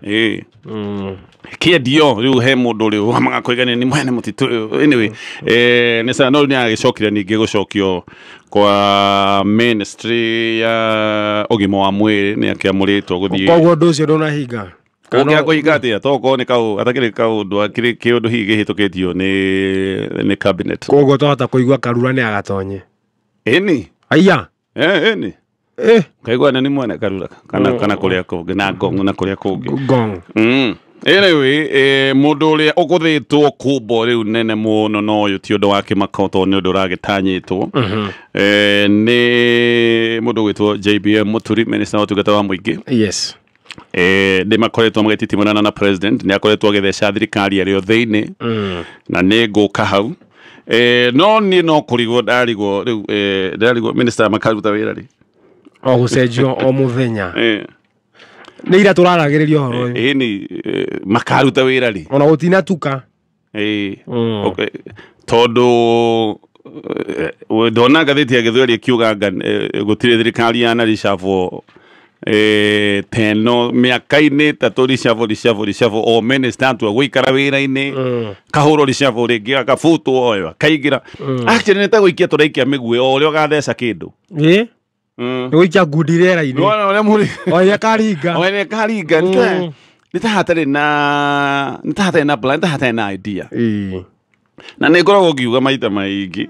Kĩendio rĩu he mũndũ rĩu magakoiga nĩ mwene mũtitũ. Anyway, nĩ sawa, no nĩ agĩcokire ningĩ gũcokio kwa ministry ya ũgima wa mwĩrĩ, nĩ akĩamũrĩtwo gũthiĩ. Koguo ũndũ ũcio ndũnahinga. Ũngĩaga kũhinga atĩa tokorwo nĩ kaũ atakĩrĩ kaũndũ akĩrĩ kĩũndũ hihi kĩhĩtũkĩtio nĩ cabinet. Koguo twahota kũigua Karura nĩ agatonye. Ĩni. Aya. Ĩni. Kaigua nĩ mwene Karura kana kũrĩa kũngĩ na Ngong na kũrĩa kũngĩ. Ngong. Anyway, mũndũ ũrĩa ũgũthĩtwo kumbo rĩu nene mũno no ũyũ ti ũndũ wa kĩmako tondũ nĩ ũndũ ũragĩtanyĩtwo. Nĩ mũndũ ũgwĩtwo JBM Mũturi, minister wa ũtungata wa mũingĩ. Yes. Nĩ makoretwo magĩtitimũrana na president, nĩ akoretwo agĩtheca thirikari arĩ o thĩinĩ, na nĩ ngũka hau. No niĩ no kũrigwo ndarigwo rĩu, ndarigwo minister makaruta wĩra rĩ. O gũcenjio o mũthenya. Nĩ ira tũraragĩrĩria ũhoro ũyũ. Ĩni, makaruta wĩra rĩ. Ona gũtinatuka. Okay. Tondũ ndona ngathĩti ya Gĩthweri ĩkiuga gũtirĩ thirikari yana reshuffle teno mĩaka-inĩ ĩtatũ reshuffle o minister atua gũikara wĩra-inĩ, kahũrwo reshuffle rĩngĩ agabutwo ũyũ akaingĩra. Actually nĩ ta gũikia tũraikia mĩguĩ o ũrĩa ũgatheca kĩndũ. Nĩ gũikia ngundi rĩera-inĩ. Nĩwona ũrĩa mũrĩ. O ĩrĩa karinga. O ĩrĩa karinga. Nĩ ta hatarĩ na, nĩ ta hatarĩ na plan, nĩ ta hatarĩ na idea. Na nĩ ngoragwo ngiuga maita maingĩ,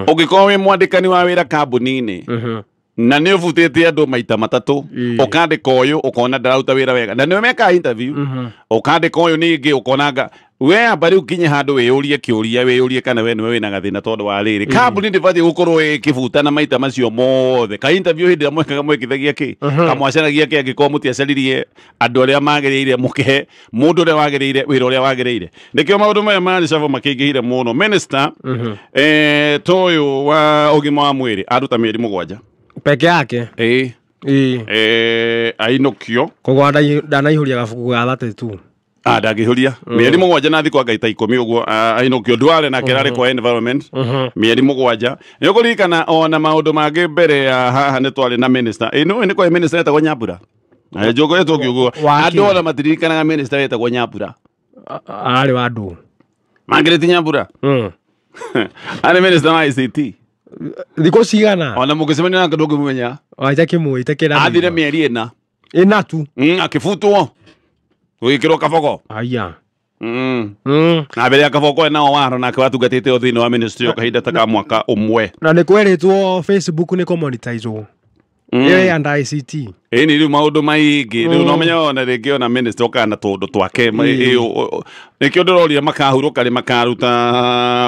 ũngĩkorwo wĩ mwandĩkani wa wĩra kambuni-inĩ, na nĩ ũbutĩte andũ maita matatũ, ũkandĩka ũyũ ũkona ndararuta wĩra wega, na nĩwe mekaga interview, ũkandĩka ũyũ ningĩ ũkona nga we amba rĩu kinye handũ wĩyũrie kĩũria, wĩyũrie kana we nĩwe wĩna gathĩna tondũ wa rĩrĩ. Kambuni ndĩbatiĩ gũkorwo ĩkĩbutana maita macio mothe. Ka interview hĩndĩ ĩrĩa mwekaga mwekithagia kĩ? Kamwacaragia kĩ angĩkorwo mũtiacaririe andũ arĩa magĩrĩire, mũkĩhe mũndũ ũrĩa wagĩrĩire wĩra ũrĩa wagĩrĩire. Nĩkĩo maũndũ maya ma reshuffle makĩingĩhire mũno. Minister, ta ũyũ wa ũgima wa mwĩrĩ aruta mĩeri 7 peke yake. Ainũkio. Koguo ndanaihũria gabuku ga 32. Ndangĩihũria mĩeri 7 na thikũ anga ita 10 ũguo, ainũkio. Duale nake ararĩ kwa environment mĩeri 7. Nĩ ũkũririkana ona maũndũ mangĩ mbere ya haha nĩ twarĩ na minister. Nĩ kwa minister etagwo Nyambura. Njogoretwo ngiuga andũ ona matiririkanaga minister etagwo Nyambura. Ararĩ wa andũ. Margaret Nyambura. Arĩ minister wa ICT. Thikũ cigana? Ona mũngĩcemania nake ndũngĩmũmenya. Wacha kĩmũĩ, ta kĩrathi. Athire mĩeri 4. Ĩna tu. Akĩbutwo. Gũgĩkĩrwo Kabogo. Aya. Na mbere ya Kabogo ena waro nake watungatĩte o thĩinĩ wa ministry o kahinda ta ka mwaka ũmwe. Na nĩ kwerĩtwo Facebook nĩ kũmonetizwo. Ĩyo ya ICT. Ĩni rĩu maũndũ maingĩ. Rĩu no menya ona rĩngĩ ona minister ũkana tũndũ twake. Nĩkĩo ndĩroria makahurũka rĩ, makaruta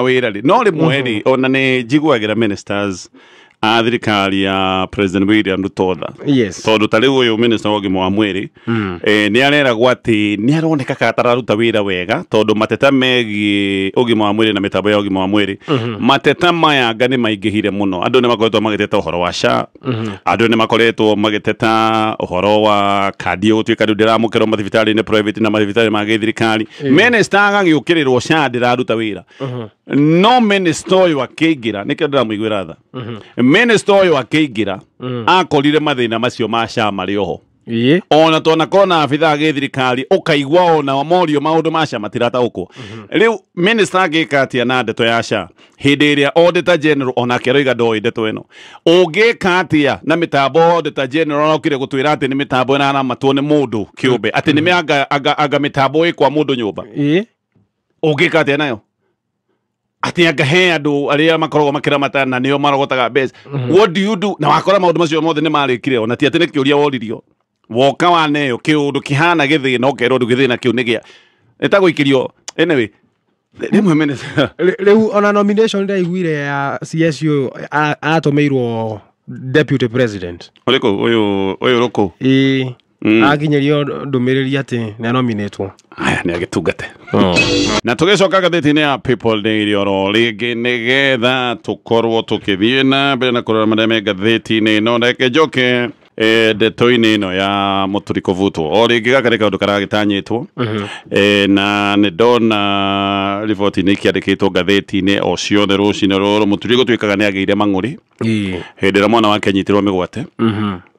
wĩra rĩ. No rĩmwe rĩ, ona nĩ njiguagĩra ministers a thirikari ya President William Ruto tha. Yes. Tondũ ta rĩu ũyũ minister wa ũgima wa mwĩrĩ, nĩ areragwo atĩ nĩ aroneka ka atararuta wĩra wega, tondũ mateta megiĩ ũgima wa mwĩrĩ na mĩtambo ya ũgima wa mwĩrĩ, mateta maya anga nĩ maingĩhire mũno. Andũ nĩ makoretwo magĩteta ũhoro wa SHA, andũ nĩ makoretwo magĩteta ũhoro wa kandi gũtuĩka rĩu ndĩramũkĩrwo mathibitarĩ-inĩ private na mathibitarĩ ma gĩthirikari. Minister agagĩũkĩrĩrwo SHA ndĩraruta wĩra. No minister ũyũ akĩingĩra, nĩkĩo ndĩramũiguĩra tha. Minister ũyũ akĩingĩra, akorire mathĩna macio ma SHA marĩ oho. Ona tonakorwo na abithaa gĩthirikari, ũkaigua ona morio maũndũ ma SHA matirataũkwo. Rĩu minister angĩka atĩa na ndeto ya SHA hĩndĩ ĩrĩa Auditor General onake aroiga ndoĩ ndeto ĩno? Ũngĩka atĩa na mĩtambo Auditor General arokire gũtwĩra atĩ nĩ mĩtambo ĩraramatwo nĩ mũndũ kĩũmbe, atĩ nĩ anga mĩtambo ĩ kwa mũndũ nyũmba? Ũngĩka atĩa nayo? Atĩ anga he andũ arĩa makoragwo makĩramata na nĩo marogotaga mbeca. What do you do? Na wakora maũndũ macio mothe nĩ marĩkire, ona ti atĩ nĩ kĩũria woririo. Woka waneo kĩũndũ kĩhana gĩthĩna, ũkerwo ũndũ gĩthĩna kĩu nĩ gĩa ĩtagũikĩrio. Anyway, rĩmwe minister Rĩu ona nomination ndaiguire ya CSU atũmĩirwo deputy president. Ũrĩkũ ũyũ rũkũ? Ĩĩ. Akinyirio ndũmĩrĩri atĩ nĩ anominatwo. Aya nĩ agĩtungate. Na tũgĩcoka ngathĩti-inĩ ya People Daily oro rĩngĩ nĩgetha tũkorwo tũkĩthiĩ na mbere na kũrora marĩa me ngathĩti-inĩ ĩno. Reke njoke Ndeto-inĩ ĩno ya Mũturi kũbutwo o rĩngĩ gaka nĩ kaũndũ karagĩtanyĩtwo, na nĩ ndona riboti-inĩ ikĩandĩkĩtwo ngathĩti-inĩ o ciothe rũcinĩ rũrũ. Mũturi gũtuĩkaga nĩ agĩire mang'ũrĩ hĩndĩ ĩrĩa mwana wake anyitirwo mĩgwate.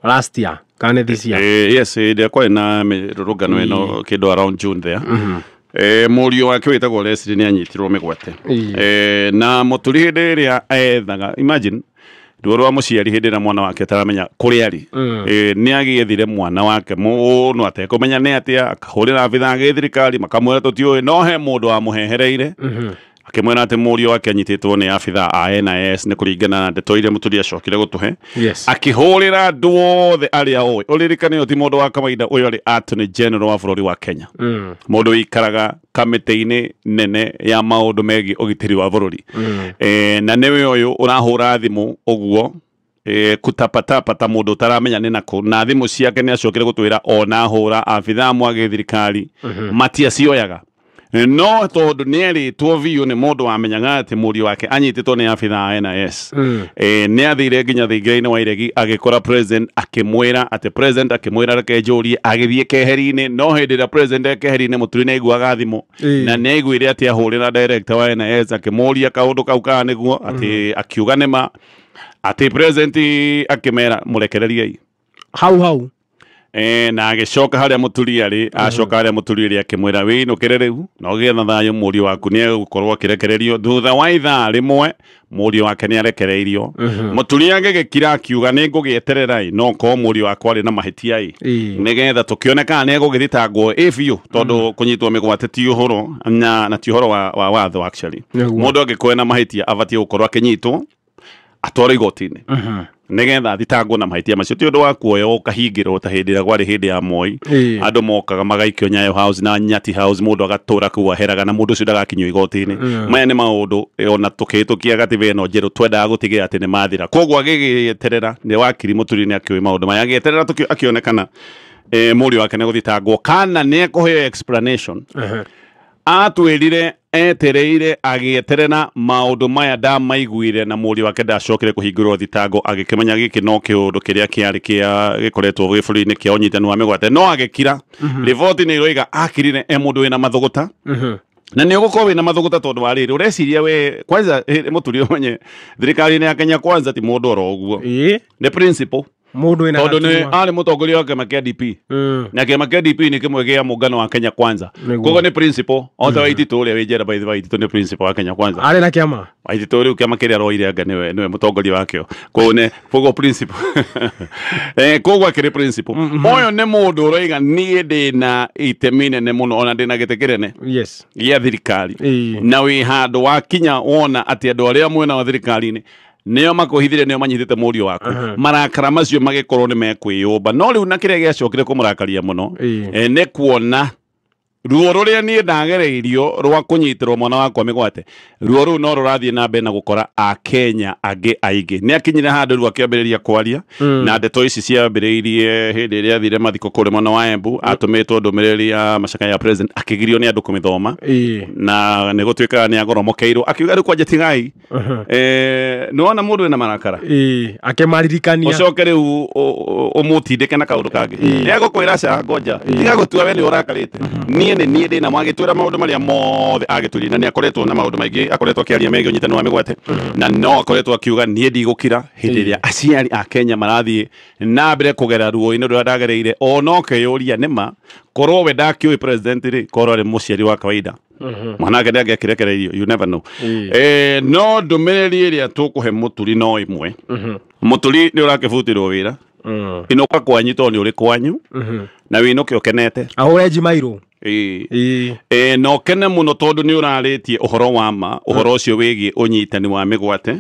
Last year kana this year? Yes, hĩndĩ ĩrĩa kwarĩ na mĩrũrũngano ĩno kĩndũ around June there. Mũriũ wake wĩtagwo Leslie nĩ anyitirwo mĩgwate. Na Mũturi hĩndĩ ĩrĩa ethaga, imagine ruo rwa mũciari hĩndĩ ĩrĩa mwana wake ataramenya kũrĩa arĩ, nĩ agĩethire mwana wake mũno atekũmenya nĩ atĩa, akahũrĩra abithaa gĩthirikari makamwĩra tũtiũĩ, no he mũndũ wamũhehereire akĩmwĩra atĩ mũriũ wake anyitĩtwo nĩ abithaa a NIS, nĩ kũringana na ndeto iria Mũturi acokire gũtũhe. Akĩhũrĩra andũ othe arĩa oĩ. Ũririkane ũyũ ti mũndũ wa kawaida, ũyũ arĩ Attorney General wa bũrũri wa Kenya, mũndũ wĩikaraga kamĩtĩ-inĩ nene ya maũndũ megiĩ ũgitĩri wa bũrũri. Na nĩwe ũyũ ũrahũra thimũ ũguo kutapatapa ta mũndũ ũtaramenya nĩ nakũ, na thimũ ciake nĩ acokire gũtwĩra ona hũra abithaa amwe a gĩthirikari matiacioyaga, no tondũ nĩ erĩtwo biũ nĩ mũndũ wamenyaga atĩ mũriũ wake anyitĩtwo nĩ abithaa a NIS, nĩ athire nginya thingira-inĩ wa iregi agĩkora president, akĩmwĩra atĩ president akĩmwĩra reke njũrie, agĩthiĩ keheri-inĩ. No hĩndĩ ĩrĩa president e keheri-inĩ, Mũturi nĩ aiguaga thimũ, na nĩ aiguire atĩ ahũrĩra director wa NIS akĩmũria kaũndũ kau kana nĩguo, atĩ akiuga nĩma, atĩ president akĩmera mũrekereriei hau hau. Na agĩcoka harĩa Mũturi arĩ, acoka harĩa Mũturi arĩ akĩmwĩra wĩinũkĩre rĩu na ũgĩe na thayũ, mũriũ waku nĩ egũkorwo akĩrekererio. Thutha wa ithaa rĩmwe mũriũ wake nĩ arekereirio. Mũturi agĩgĩkira akiuga nĩ ngũgĩeterera ĩ, no korwo mũriũ wakwa arĩ na mahĩtia ĩ, nĩgetha tũkĩone kana nĩ egũgĩthitangwo ĩ biũ, tondũ kũnyitwo mĩgwate ti ũhoro na ti ũhoro wa watho actually. Mũndũ angĩkorwo ena mahĩtia abatiĩ gũkorwo akĩnyitwo atwarwo igoti-inĩ nĩgetha athitangwo na mahĩtia macio, ti ũndũ wa kuoywo ũkahingĩrwo ta hĩndĩ ĩrĩa kwarĩ hĩndĩ ya Moi. Andũ mokaga magaikio Nyayo House na Nyati House, mũndũ agatũra kũu aheraga na mũndũ ũcio ndagakinyio igoti-inĩ. Maya nĩ maũndũ ona tũkĩhĩtũkia gatiba ĩno njerũ twendaga gũtigĩrĩra atĩ nĩ mathira. Koguo agĩgĩeterera, nĩ wakiri Mũturi nĩ akĩũĩ maũndũ maya, agĩeterera akĩonekana mũriũ wake nĩ gũthitangwo kana nĩ ekũheo explanation. Atwĩrire etereire agĩeterera maũndũ maya ndamaiguire, na mũriũ wake ndacokire kũhingũrwo thitango, agĩkĩmenya gĩkĩ no kĩũndũ kĩrĩa kĩarĩ kĩa gĩkoretwo gĩ bũrũri-inĩ kĩa ũnyitani wa mĩgwate, no agĩkira. Riboti nĩ iroiga akirire e mũndũ wĩna mathũgũta, na nĩ ũgũkorwo wĩna mathũgũta tondũ wa rĩrĩ ũreciria we kwanza Mũturi ũmenye thirikari-inĩ ya Kenya kwanza ti mũndũ oro ũguo, nĩ principle mũndũ wĩna tondũ nĩ arĩ mũtongoria wa kĩama kĩa DP, na kĩama kĩa DP nĩ kĩmwe gĩa mũngano wa Kenya Kwanza. Koguo nĩ principle o ta Waititũ ũrĩa wĩ njera, by the way, Waititũ nĩ principle wa Kenya Kwanza. Arĩ na kĩama Waititũ rĩu kĩama kĩrĩa aroire anga nĩwe mũtongoria wakĩo, koguo nĩ koguo principle, koguo akĩrĩ principle. Ũyũ nĩ mũndũ ũroiga niĩ ndĩna itemi nene mũno, ona ndĩna gĩtĩ kĩnene gĩa thirikari, na wĩ handũ wakinya wona atĩ andũ arĩa mwena wa thirikari-inĩ nĩo makũhithire, nĩo manyitĩte mũriũ waku, marakara macio magĩkorwo nĩ mekwĩyũmba. No rĩu na kĩrĩa gĩacokire kũmũrakaria mũno nĩ kuona ruo rũrĩa niĩ ndagereirio rwa kũnyitĩrwo mwana wakwa mĩgwate, ruo rũu no rũrathiĩ na mbere na gũkora Akenya angĩ aingĩ. Nĩ akinyire handũ rĩu akĩambĩrĩria kwaria, na ndeto ici ciambĩrĩirie hĩndĩ ĩrĩa athire mathiko kũrĩ mwena wa Embu, atũmĩtwo ndũmĩrĩri ya macakaya ya president, akĩgirio nĩ andũ kũmĩthoma, na nĩ gũtuĩkaga nĩ agoromokeirwo, akiuga rĩu kwanja tigai. Nĩwona mũndũ wĩna marakara akĩmaririkania, ũcoke rĩu ũmũtindĩke na kaũndũ kangĩ, nĩ egũkwĩra ca ngoja tiga gũtua we nĩ ũrakarĩte, niĩ nĩ niĩ ndĩna mwagĩtwĩra maũndũ marĩa mothe agĩtwĩrire, na nĩ akoretwo na maũndũ maingĩ akoretwo akĩaria megiĩ ũnyitani wa mĩgwate, na no akoretwo akiuga niĩ ndigũkira hĩndĩ ĩrĩa aciari a Kenya marathiĩ na mbere kũgera ruo-inĩ rũrĩa ndagereire. Ona ũkeyũria nĩma korwo we ndakĩũĩ president rĩ, korwo arĩ mũciari wa kawaida mwanake nĩ angĩakĩrekereirio, you never know. No ndũmĩrĩri ĩrĩa tũkũhe Mũturi no ĩmwe, Mũturi nĩ ũrakĩbutirwo wĩra, inũka kwanyu tondũ nĩ ũrĩ kwanyu, na wĩinũke ũkenete, ahũre njimairũ. Na ũkene mũno tondũ nĩ ũrarĩtie ũhoro wa ma, ũhoro ũcio wĩgiĩ ũnyitani wa mĩgwate,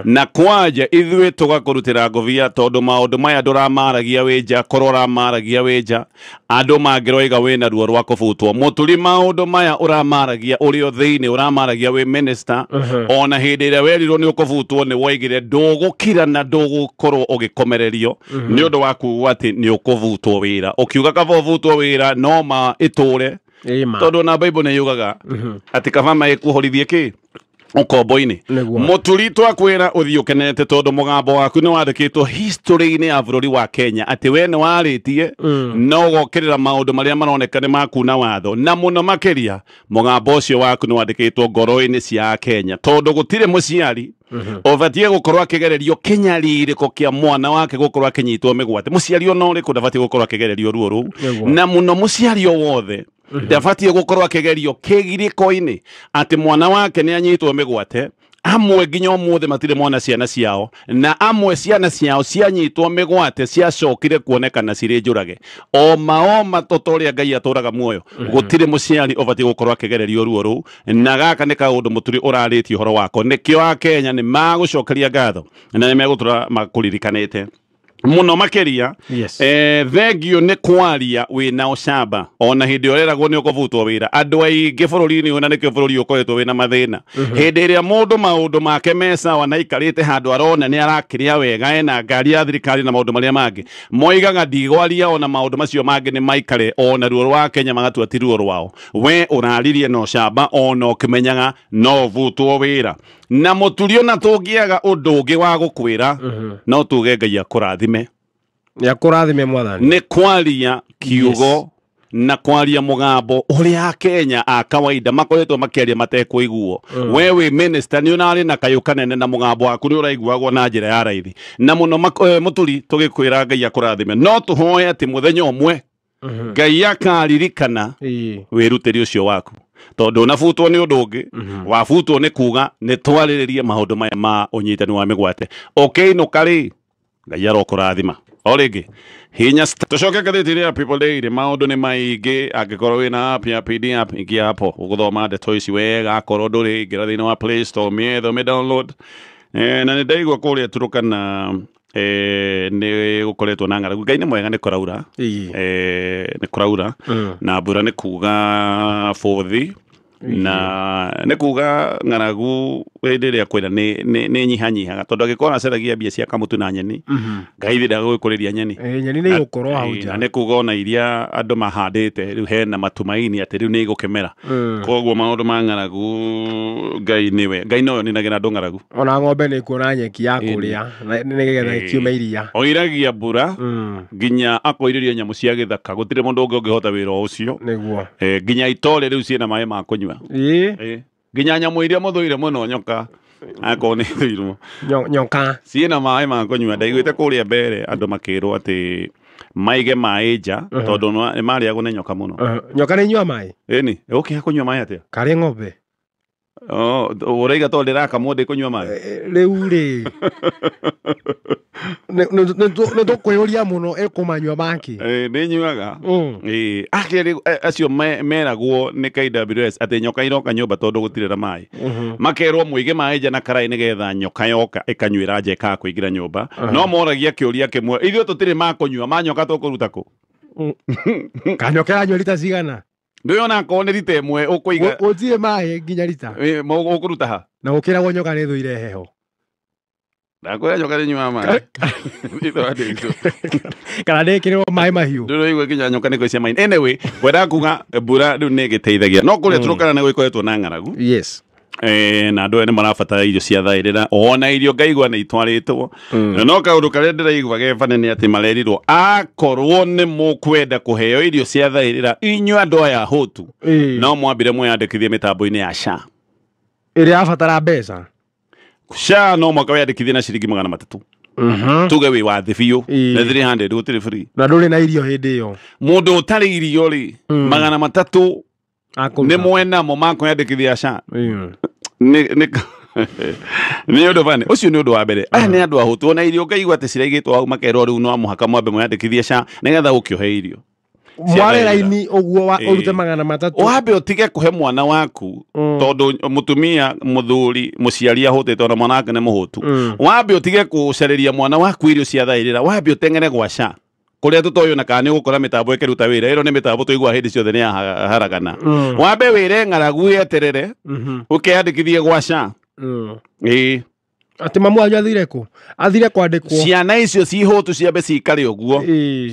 na kwanja ithuĩ tũgakũrutĩra ngobia tondũ maũndũ maya ndũramaragia wĩ nja, korwo ũramaragia wĩ nja andũ mangĩroiga wĩna ruo rwa kũbutwo. Mũturi maũndũ maya ũramaragia ũrĩ o thĩinĩ, ũramaragia wĩ minister, ona hĩndĩ ĩrĩa werirwo nĩ ũkũbutwo nĩ woigire ndũgũkira na ndũgũkorwo ũgĩkomererio nĩ ũndũ wa kuga atĩ nĩ ũkũbutwo wĩra, ũkiuga kaba ũbutwo wĩra no ma ĩtũre, tondũ na Bible nĩ yugaga atĩ kaba ma ĩkuhorithie kĩ Ũkombo-inĩ. Nĩguo. Mũturi twakwĩra ũthiĩ ũkenete tondũ mũgambo waku nĩ wandĩkĩtwo history-inĩ ya bũrũri wa Kenya atĩ we nĩ warĩtie na ũgokĩrĩra maũndũ marĩa maroneka nĩ makuna watho, na mũno makĩria mũgambo ũcio waku nĩ wandĩkĩtwo ngoro-inĩ cia Kenya tondũ gũtirĩ mũciari ũbatiĩ gũkorwo akĩgererio kĩnyarirĩko kĩa mwana wake gũkorwo akĩnyitwo mĩgwate. Mũciari ona ũrĩkũ ndabatiĩ gũkorwo akĩgererio ruo rũu, Nĩguo. na mũno mũciari o wothe ndabatiĩ gũkorwo akĩgerio kĩgirĩko-inĩ atĩ mwana wake nĩ anyitwo mĩgwate. Amwe nginya ũmũthĩ matirĩ mona ciana ciao, na amwe ciana ciao cianyitwo mĩgwate ciacokire kuonekana cirĩ njũrage. Oma oma tota ũrĩa Ngai atũraga muoyo, gũtirĩ mũciari ũbatiĩ gũkorwo akĩgererio ruo rũu, na gaka nĩ kaũndũ Mũturi ũrarĩtie ũhoro wako. Nĩkĩo Akenya nĩ magũcokeria ngatho na nĩ megũtũra makũririkanĩte mũno makĩria. Yes. Thengio nĩ kwaria wĩna ũcamba ona hĩndĩ ũreragwo nĩ ũkũbutwo wĩra. Andũ aingĩ bũrũri-inĩ ũyũ, na nĩkĩo bũrũri ũkoretwo wĩna mathĩna, hĩndĩ ĩrĩa mũndũ maũndũ make me sawa na aikarĩte handũ arona nĩ arakĩrĩa wega, ena ngari ya thirikari na maũndũ marĩa mangĩ, moigaga ndigwaria ona maũndũ macio mangĩ nĩ maikare ona ruo rwa Kenya magatua ti ruo rwao. We ũraririe na ũcamba ona ũkĩmenyaga no ũbutwo wĩra. Na Mũturi ona tũngĩaga ũndũ ũngĩ wa gũkwĩra, no tuge Ngai akũrathime. Nĩ akũrathime mwathani. Nĩ kwaria kiugo na kwaria mũgambo ũrĩa Akenya a kawaida makoretwo makĩaria matekũiguo. We wĩ minister nĩ ũrarĩ na kayũ kanene na mũgambo waku nĩ ũraiguagwo na njĩra ya raithi. Na mũno Mũturi tũgĩkwĩra Ngai akũrathime, no tũhoe atĩ mũthenya ũmwe Ngai akaririkana wĩrutĩri ũcio waku, tondũ ũnabutwo nĩ ũndũ ũngĩ, wabutwo nĩ kuga nĩ twarĩrĩrie maũndũ maya ma ũnyitani wa mĩgwate. Ũkĩinũka rĩ, Ngai arokũrathima. O rĩngĩ hinya tũcoke ngathĩti ya People Daily. Maũndũ nĩ maingĩ, angĩkorwo wĩna app ya PD app ingia hapo ũgũthoma ndeto ici wega, akorwo ndũrĩ ingĩra thĩinĩ wa Play Store mĩethe ũmĩ download. Na nĩ ndaigua kũrĩa Turukana nĩ gũkoretwo na ng'aragu. Ngai nĩ mwega, nĩ kũraura. Nĩ kũraura na mbura nĩ kuga bũthi, na nĩ kuga ng'aragu hĩndĩ ĩrĩa kwĩna nĩ nyihanyihaga, tondũ angĩkorwo acaragia mbia cia kamũtu na nyeni, Ngai ndagũgĩkũrĩria nyeni. Nyeni nĩ igũkorwo hau nja. Na nĩ kuga ona iria andũ mahandĩte rĩu hena matumaini atĩ rĩu nĩ igũkĩmera. Koguo maũndũ ma ng'aragu Ngai nĩwe, Ngai nowe ũninagĩra andũ ng'aragu. Ona ng'ombe nĩ ikuona nyeki ya kũrĩa nĩgetha ĩkiume iria. Oiragia mbura nginya akoirĩria nyamũ cia gĩthaka, gũtirĩ mũndũ ũngĩ ũngĩhota wĩra ũcio. Nĩguo. Nginya itore rĩu ciĩna maĩ ma kũnyua. Nginya nyamũ iria mũthũire mũno nyoka, akorwo nĩ ithũirwo Nyoka ciĩna maĩ ma kũnyua. Ndaiguĩte kũrĩa mbere andũ makĩrwo atĩ maige maĩ nja tondũ nĩ marĩagwo nĩ nyoka mũno. Nyoka nĩ inyua maĩ? Ĩni, ũkĩha kũnyua maĩ atĩa? Karĩ ng'ombe. Ũraiga tondũ ndĩrakamwo ndĩkũnyua maĩ? Rĩu rĩ, nĩ tũkwĩyũria mũno ĩkũmanyua maki. Nĩ nyuaga. Acio meragwo nĩ KWS atĩ nyoka iroka nyũmba tondũ gũtirĩ na maĩ. Makerwo mũige maĩ nja na karaĩ nĩgetha nyoka yoka ĩkanyuĩra nja ĩkaga kũingĩra nyũmba. No moragia kĩũria kĩmwe, ithuĩ tũtirĩ ma kũnyua, ma nyoka tũkũruta kũ? Kanyoka yanyua rita cigana? Ndũĩ ona akorwo nĩ rita ĩmwe ũkũiga. Gũtirĩ maĩ nginya rita. Ũkũruta ha? Na gũkĩragwo nyoka nĩ ĩthũire heho. Ndakwĩra nyoka nĩ nyuaga maĩ. Kana ndĩkĩrĩrwo maĩ mahiũ. Ndũraigua nginya nyoka nĩ kũicia maĩ. Anyway, ngwendaga kuga mbura rĩu nĩ ĩgĩteithagia. No kũrĩa Turukana nĩ gũkoretwo na ng'aragu. Yes. Na andũ aya nĩ marabatara irio cia thaĩrĩra, ona irio ngaigua nĩ itwarĩtwo. No kaũndũ karĩa ndĩraigua ge bane nĩ atĩ marerirwo akorwo nĩ mũkwenda kũheo irio cia thaĩrĩra inyuĩ andũ aya ahũtu, no mwambire mwĩyandĩkithie mĩtambo-inĩ ya SHA ĩrĩa yabatara mbeca. SHA no mwaka wĩyandĩkithie na ciringi 300. Tuge wĩ wa thĩ biũ na 300 gũtirĩ free. Na ndũrĩ na irio hĩndĩ ĩyo. Mũndũ ũtarĩ irio rĩ, 300 nĩ mwenamo makwĩyandĩkithia SHA. Nĩ ũndũ bani ũcio nĩ ũndũ wa mbere. Aya nĩ andũ ahũtu, ona irio ngaigua atĩ ciraigĩtwo hau makerwo rĩu no mũhaka mwambe mwĩyandĩkithie SHA nĩgetha ũkĩohe irio. Mware raini ũguo ũrute 300. Wambe ũtige kũhe mwana waku tondũ mũtumia, mũthuri, mũciari ahũtĩte ona mwana wake nĩ mũhũtu. Wambe ũtige gũcarĩria mwana waku irio cia thaĩrĩra, wambe ũteng'ere gwa SHA kũrĩa tũtoĩ ona kana nĩ ũgũkora mĩtambo ĩkĩruta wĩra. Ĩno nĩ mĩtambo tũiguaga hĩndĩ ciothe nĩ yaharagana. Wambe wĩre ng'aragu yeterere, ũkeyandĩkithie gwa SHA. Atĩ mamu wanyu athire kũ? Athire kwandĩkwo. Ciana icio cihũtu ciambe cikare ũguo,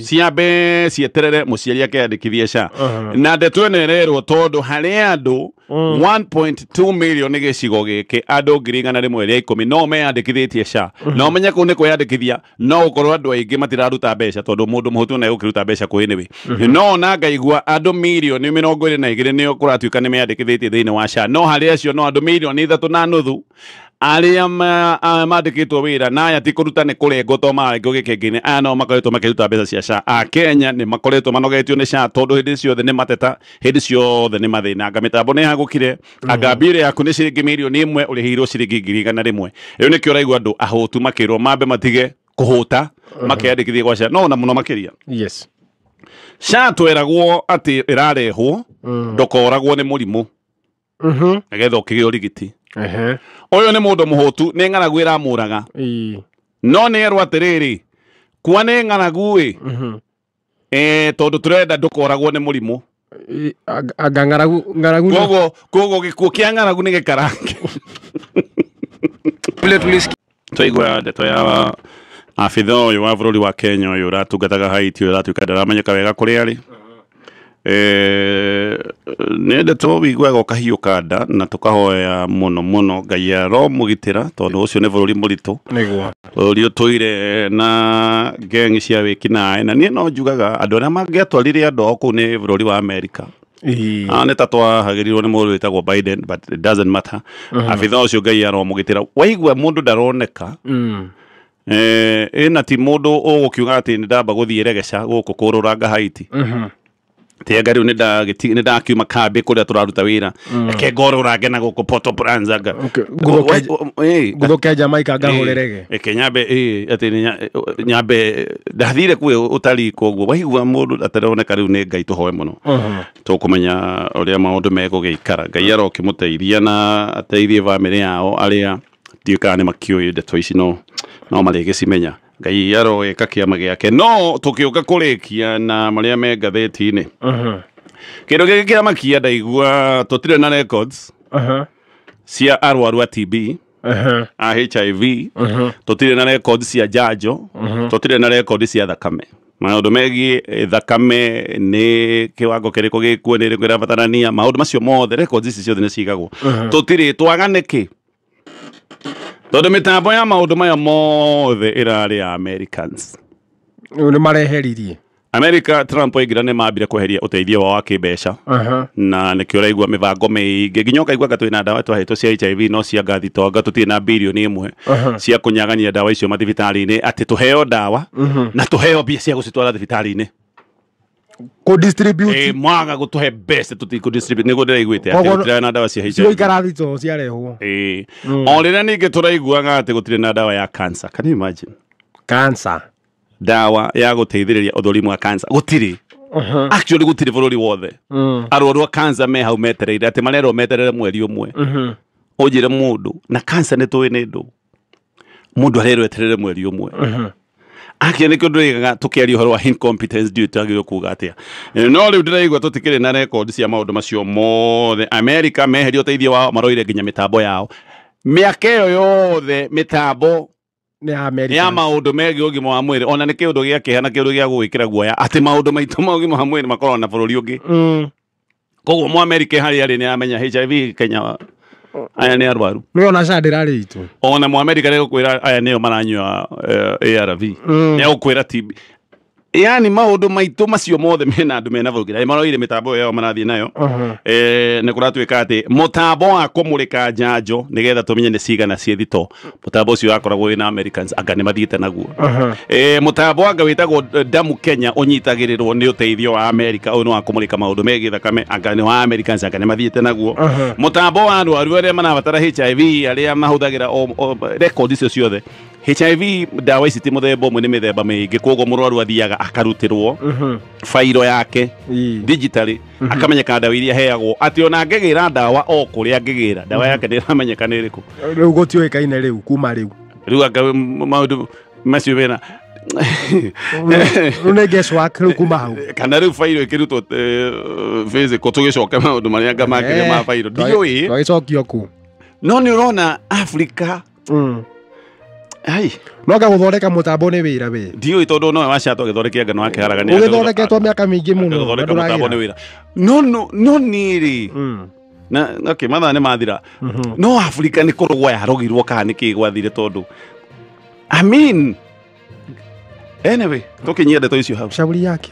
ciambe cieterere mũciari akeyandĩkithie SHA. Na ndeto ĩno ĩrerwo tondũ harĩ andũ 1.2 million gĩcigo gĩkĩ, andũ 110,000 no meyandĩkithĩtie SHA. Na ũmenye kũu nĩ kwĩyandĩkithia, no gũkorwo andũ aingĩ matiraruta mbeca tondũ mũndũ mũhũtu na egũkĩruta mbeca kũ anyway. No ona ngaigua andũ 22 million nĩo kũratuĩka nĩ meyandĩkithĩtie thĩinĩ wa SHA, no harĩ acio no andũ 3.5 million arĩa mandĩkĩtwo wĩra, na aya ti kũruta nĩ kũrengwo to marengwo gĩkĩngĩ-inĩ, aya no makoretwo makĩruta mbeca cia SHA. Akenya nĩ makoretwo manogetio nĩ SHA tondũ hĩndĩ ciothe nĩ mateta, hĩndĩ ciothe nĩ mathĩna. Anga mĩtambo nĩ hagũkire, anga mbirũ yaku nĩ ciringi 1 million ũrĩhĩirwo ciringi 100,000. Rĩu nĩkĩo ũraigua andũ ahũtu makĩrwo mambe matige kũhũta makeyandĩkithie gwa SHA, no na mũno makĩria. SHA tweragwo atĩ ĩrarehwo ndũkoragwo nĩ mũrimũ nĩgetha ũkĩgĩe ũrigiti. Ũyũ nĩ mũndũ mũhũtu, nĩ ng'aragu ĩramũraga. No nĩ erwo atĩrĩrĩ, kwa nĩ ng'aragu ĩ, tondũ tũrenda ndũkoragwo nĩ mũrimũ. Anga ng'aragu Koguo gĩkuũ kĩa ng'aragu nĩ gĩkarange. Vile tulisikia Twaigua ndeto ya abitha ũyũ wa bũrũri wa Kenya ũyũ ũratungataga Haiti, ũyũ ũratuĩka ndaramenyeka wega kũrĩa arĩ. Nĩ ndeto wiguaga ũkahiũka nda, na tũkahoya mũno mũno Ngai aromũgitĩra tondũ ũcio nĩ bũrũri mũritũ. Nĩguo. Bũrũri ũtũire na ngeng'i cia wĩkinaĩ, na niĩ no njugaga andũ arĩa mangĩatwarire andũ ao kũu nĩ bũrũri wa Amerika. Nĩ ta twahagĩrirwo nĩ mũndũ wĩtagwo Biden, but it doesn't matter. Abitha ũcio Ngai aromũgitĩra. Waigua mũndũ ndaroneka, ĩna ti mũndũ ũgũkiuga atĩ nĩ ndamba gũthiĩ regeca gũkũ kũrũranga Haiti. Tianga rĩu nĩ ndakiuma kambĩ kũrĩa tũraruta wĩra, reke ngorũrange na gũkũ Port-au-Prince anga. Ngũthũke Jamaica ngahũre rege. Reke nyambe atĩ nĩ nyambe ndathire kuo ũtarii, koguo waigua mũndũ ataroneka rĩu nĩ Ngai tũhoe mũno. Tũkũmenya ũrĩa maũndũ megũgĩikara. Ngai arokĩmũteithia na ateithie bamĩrĩ yao arĩa ndiũĩ kana nĩ makĩũĩ ndeto ici, no marĩgĩcimenya. Ngai aroĩka kĩama gĩake. No tũkĩũka kũrĩkia na marĩa me ngathĩti-inĩ, kĩndũ gĩkĩ kĩamakia ndaigua tũtirĩ na records cia arwaru a TB, a HIV, tũtirĩ na records cia njanjo, tũtirĩ na record cia thakame, maũndũ megiĩ thakame nĩ kĩwango kĩrĩkũ gĩkuo, nĩ ĩrĩkũ ĩrabatarania, maũndũ macio mothe, records ici ciothe nĩ cigagwo. Tũtirĩ twaga nĩkĩ? Tondũ mĩtambo ya maũndũ maya mothe ĩrarĩ ya Americans. Rĩu nĩ mareheririe. America, Trump aingĩra nĩ mambire kweheria ũteithio wao wa kĩmbeca, na nĩkĩo ũraigua mĩbango mĩingĩ nginya ũkaigua anga twĩna ndawa twahetwo cia HIV no cia ngathito, anga tũtirĩ na 1 billion cia kũnyagania ndawa icio mathibitarĩ-inĩ, atĩ tũheo ndawa na tũheo mbia cia gũcitwara thibitarĩ-inĩ. Kũ distribute. Mwaga gũtũhe mbeca tũtikũ distribute, nĩguo ndĩraiguĩte atĩ Koguo gũtirĩ na ndawa cia HIV. Cigoikara thito ciarehwo. O rĩrĩa ningĩ tũraiguaga atĩ gũtirĩ na ndawa ya cancer. Can you imagine? Cancer. Ndawa ya gũteithĩrĩria ũthũrimu wa cancer gũtirĩ. Actually gũtirĩ bũrũri wothe. Arwaru a cancer me hau metereire atĩ marerwo meterere mweri ũmwe. Ũnjĩre mũndũ na cancer nĩ tũĩ nĩ ndũ, mũndũ arerwo eterere mweri ũmwe. Akia nĩkĩo ndĩraigaga tũkĩaria ũhoro wa incompetence, ndiũĩ twagĩrĩirwo kuga atĩa. No rĩu ndĩraigua tũtikĩrĩ na record cia maũndũ macio mothe. America meheria ũteithio wao, maroire nginya mĩtambo yao. Mĩaka ĩyo yothe mĩtambo Nĩ ya America. Ya maũndũ megiĩ ũgima wa mwĩrĩ, ona nĩ kĩũndũ gĩa kĩeha na kĩũndũ gĩa gũgwĩkĩra guoya atĩ maũndũ maitũ ma ũgima wa mwĩrĩ makoragwo na bũrũri ũngĩ. Koguo Mũamerika harĩa arĩ nĩ amenya HIV Kenya aya nĩ arwaru. Nĩ ona SHA ndĩrarĩ itũ. Ona Mũamerika nĩ gũkwĩra aya nĩo maranyua ARV, nĩ egũkwĩra TB, yani maũndũ maitũ macio mothe mena andũ mena bũrũri maroire mĩtambo ĩyo yao marathiĩ nayo. Nĩ kũratuĩka atĩ mũtambo wa kũmũrĩka njanjo nĩgetha tũmenye nĩ cigana ciĩ thito, mũtambo ũcio wakoragwo wĩna Americans, anga nĩ mathiĩte naguo. Mũtambo anga wĩtagwo Damu Kenya ũnyitagĩrĩrwo nĩ ũteithio wa America, ũyũ nĩ wa kũmũrĩka maũndũ megiĩ thakame, anga nĩ wa Americans, anga nĩ mathiĩte naguo. Mũtambo wa arwaru arĩa marabatara HIV, arĩa mahũthagĩra record icio ciothe. HIV ndawa ici ti mũthemba ũmwe, nĩ mĩthemba mĩingĩ, koguo mũrwaru athiaga akarutĩrwo fairo yake digitally, akamenyeka ndawa iria aheagwo, atĩ ona angĩgĩra ndawa o kũrĩa angĩgĩra ndawa yake ndĩramenyeka nĩ ĩrĩkũ. Rĩu gũtiũĩkaine rĩu kuma rĩu. Rĩu anga maũndũ macio mena Rĩu nĩ guesswork rĩu kuma hau. Kana rĩu fairo ĩkĩrutwo physical, tũgĩcoke maũndũ marĩa anga makĩria ma fairo, ndiũĩ. Twagĩcokio ku. No nĩ ũrona Africa. Ai. No gũthondeka mũtambo nĩ wĩra we. Ndiũĩ tondũ nowe wacatwo agĩthondekea ngano wake haragania. Ũgĩthondeketwo mĩaka mĩingĩ mũno. Gũthondeka mũtambo nĩ wĩra. No no no niĩ rĩ. Na okay, mathaa nĩ mathira. No Afrika nĩ kũrogwo yarogirwo kana nĩ kĩ gwathire tondũ I mean, anyway, tũkinyie ndeto icio hau. Shauri yake.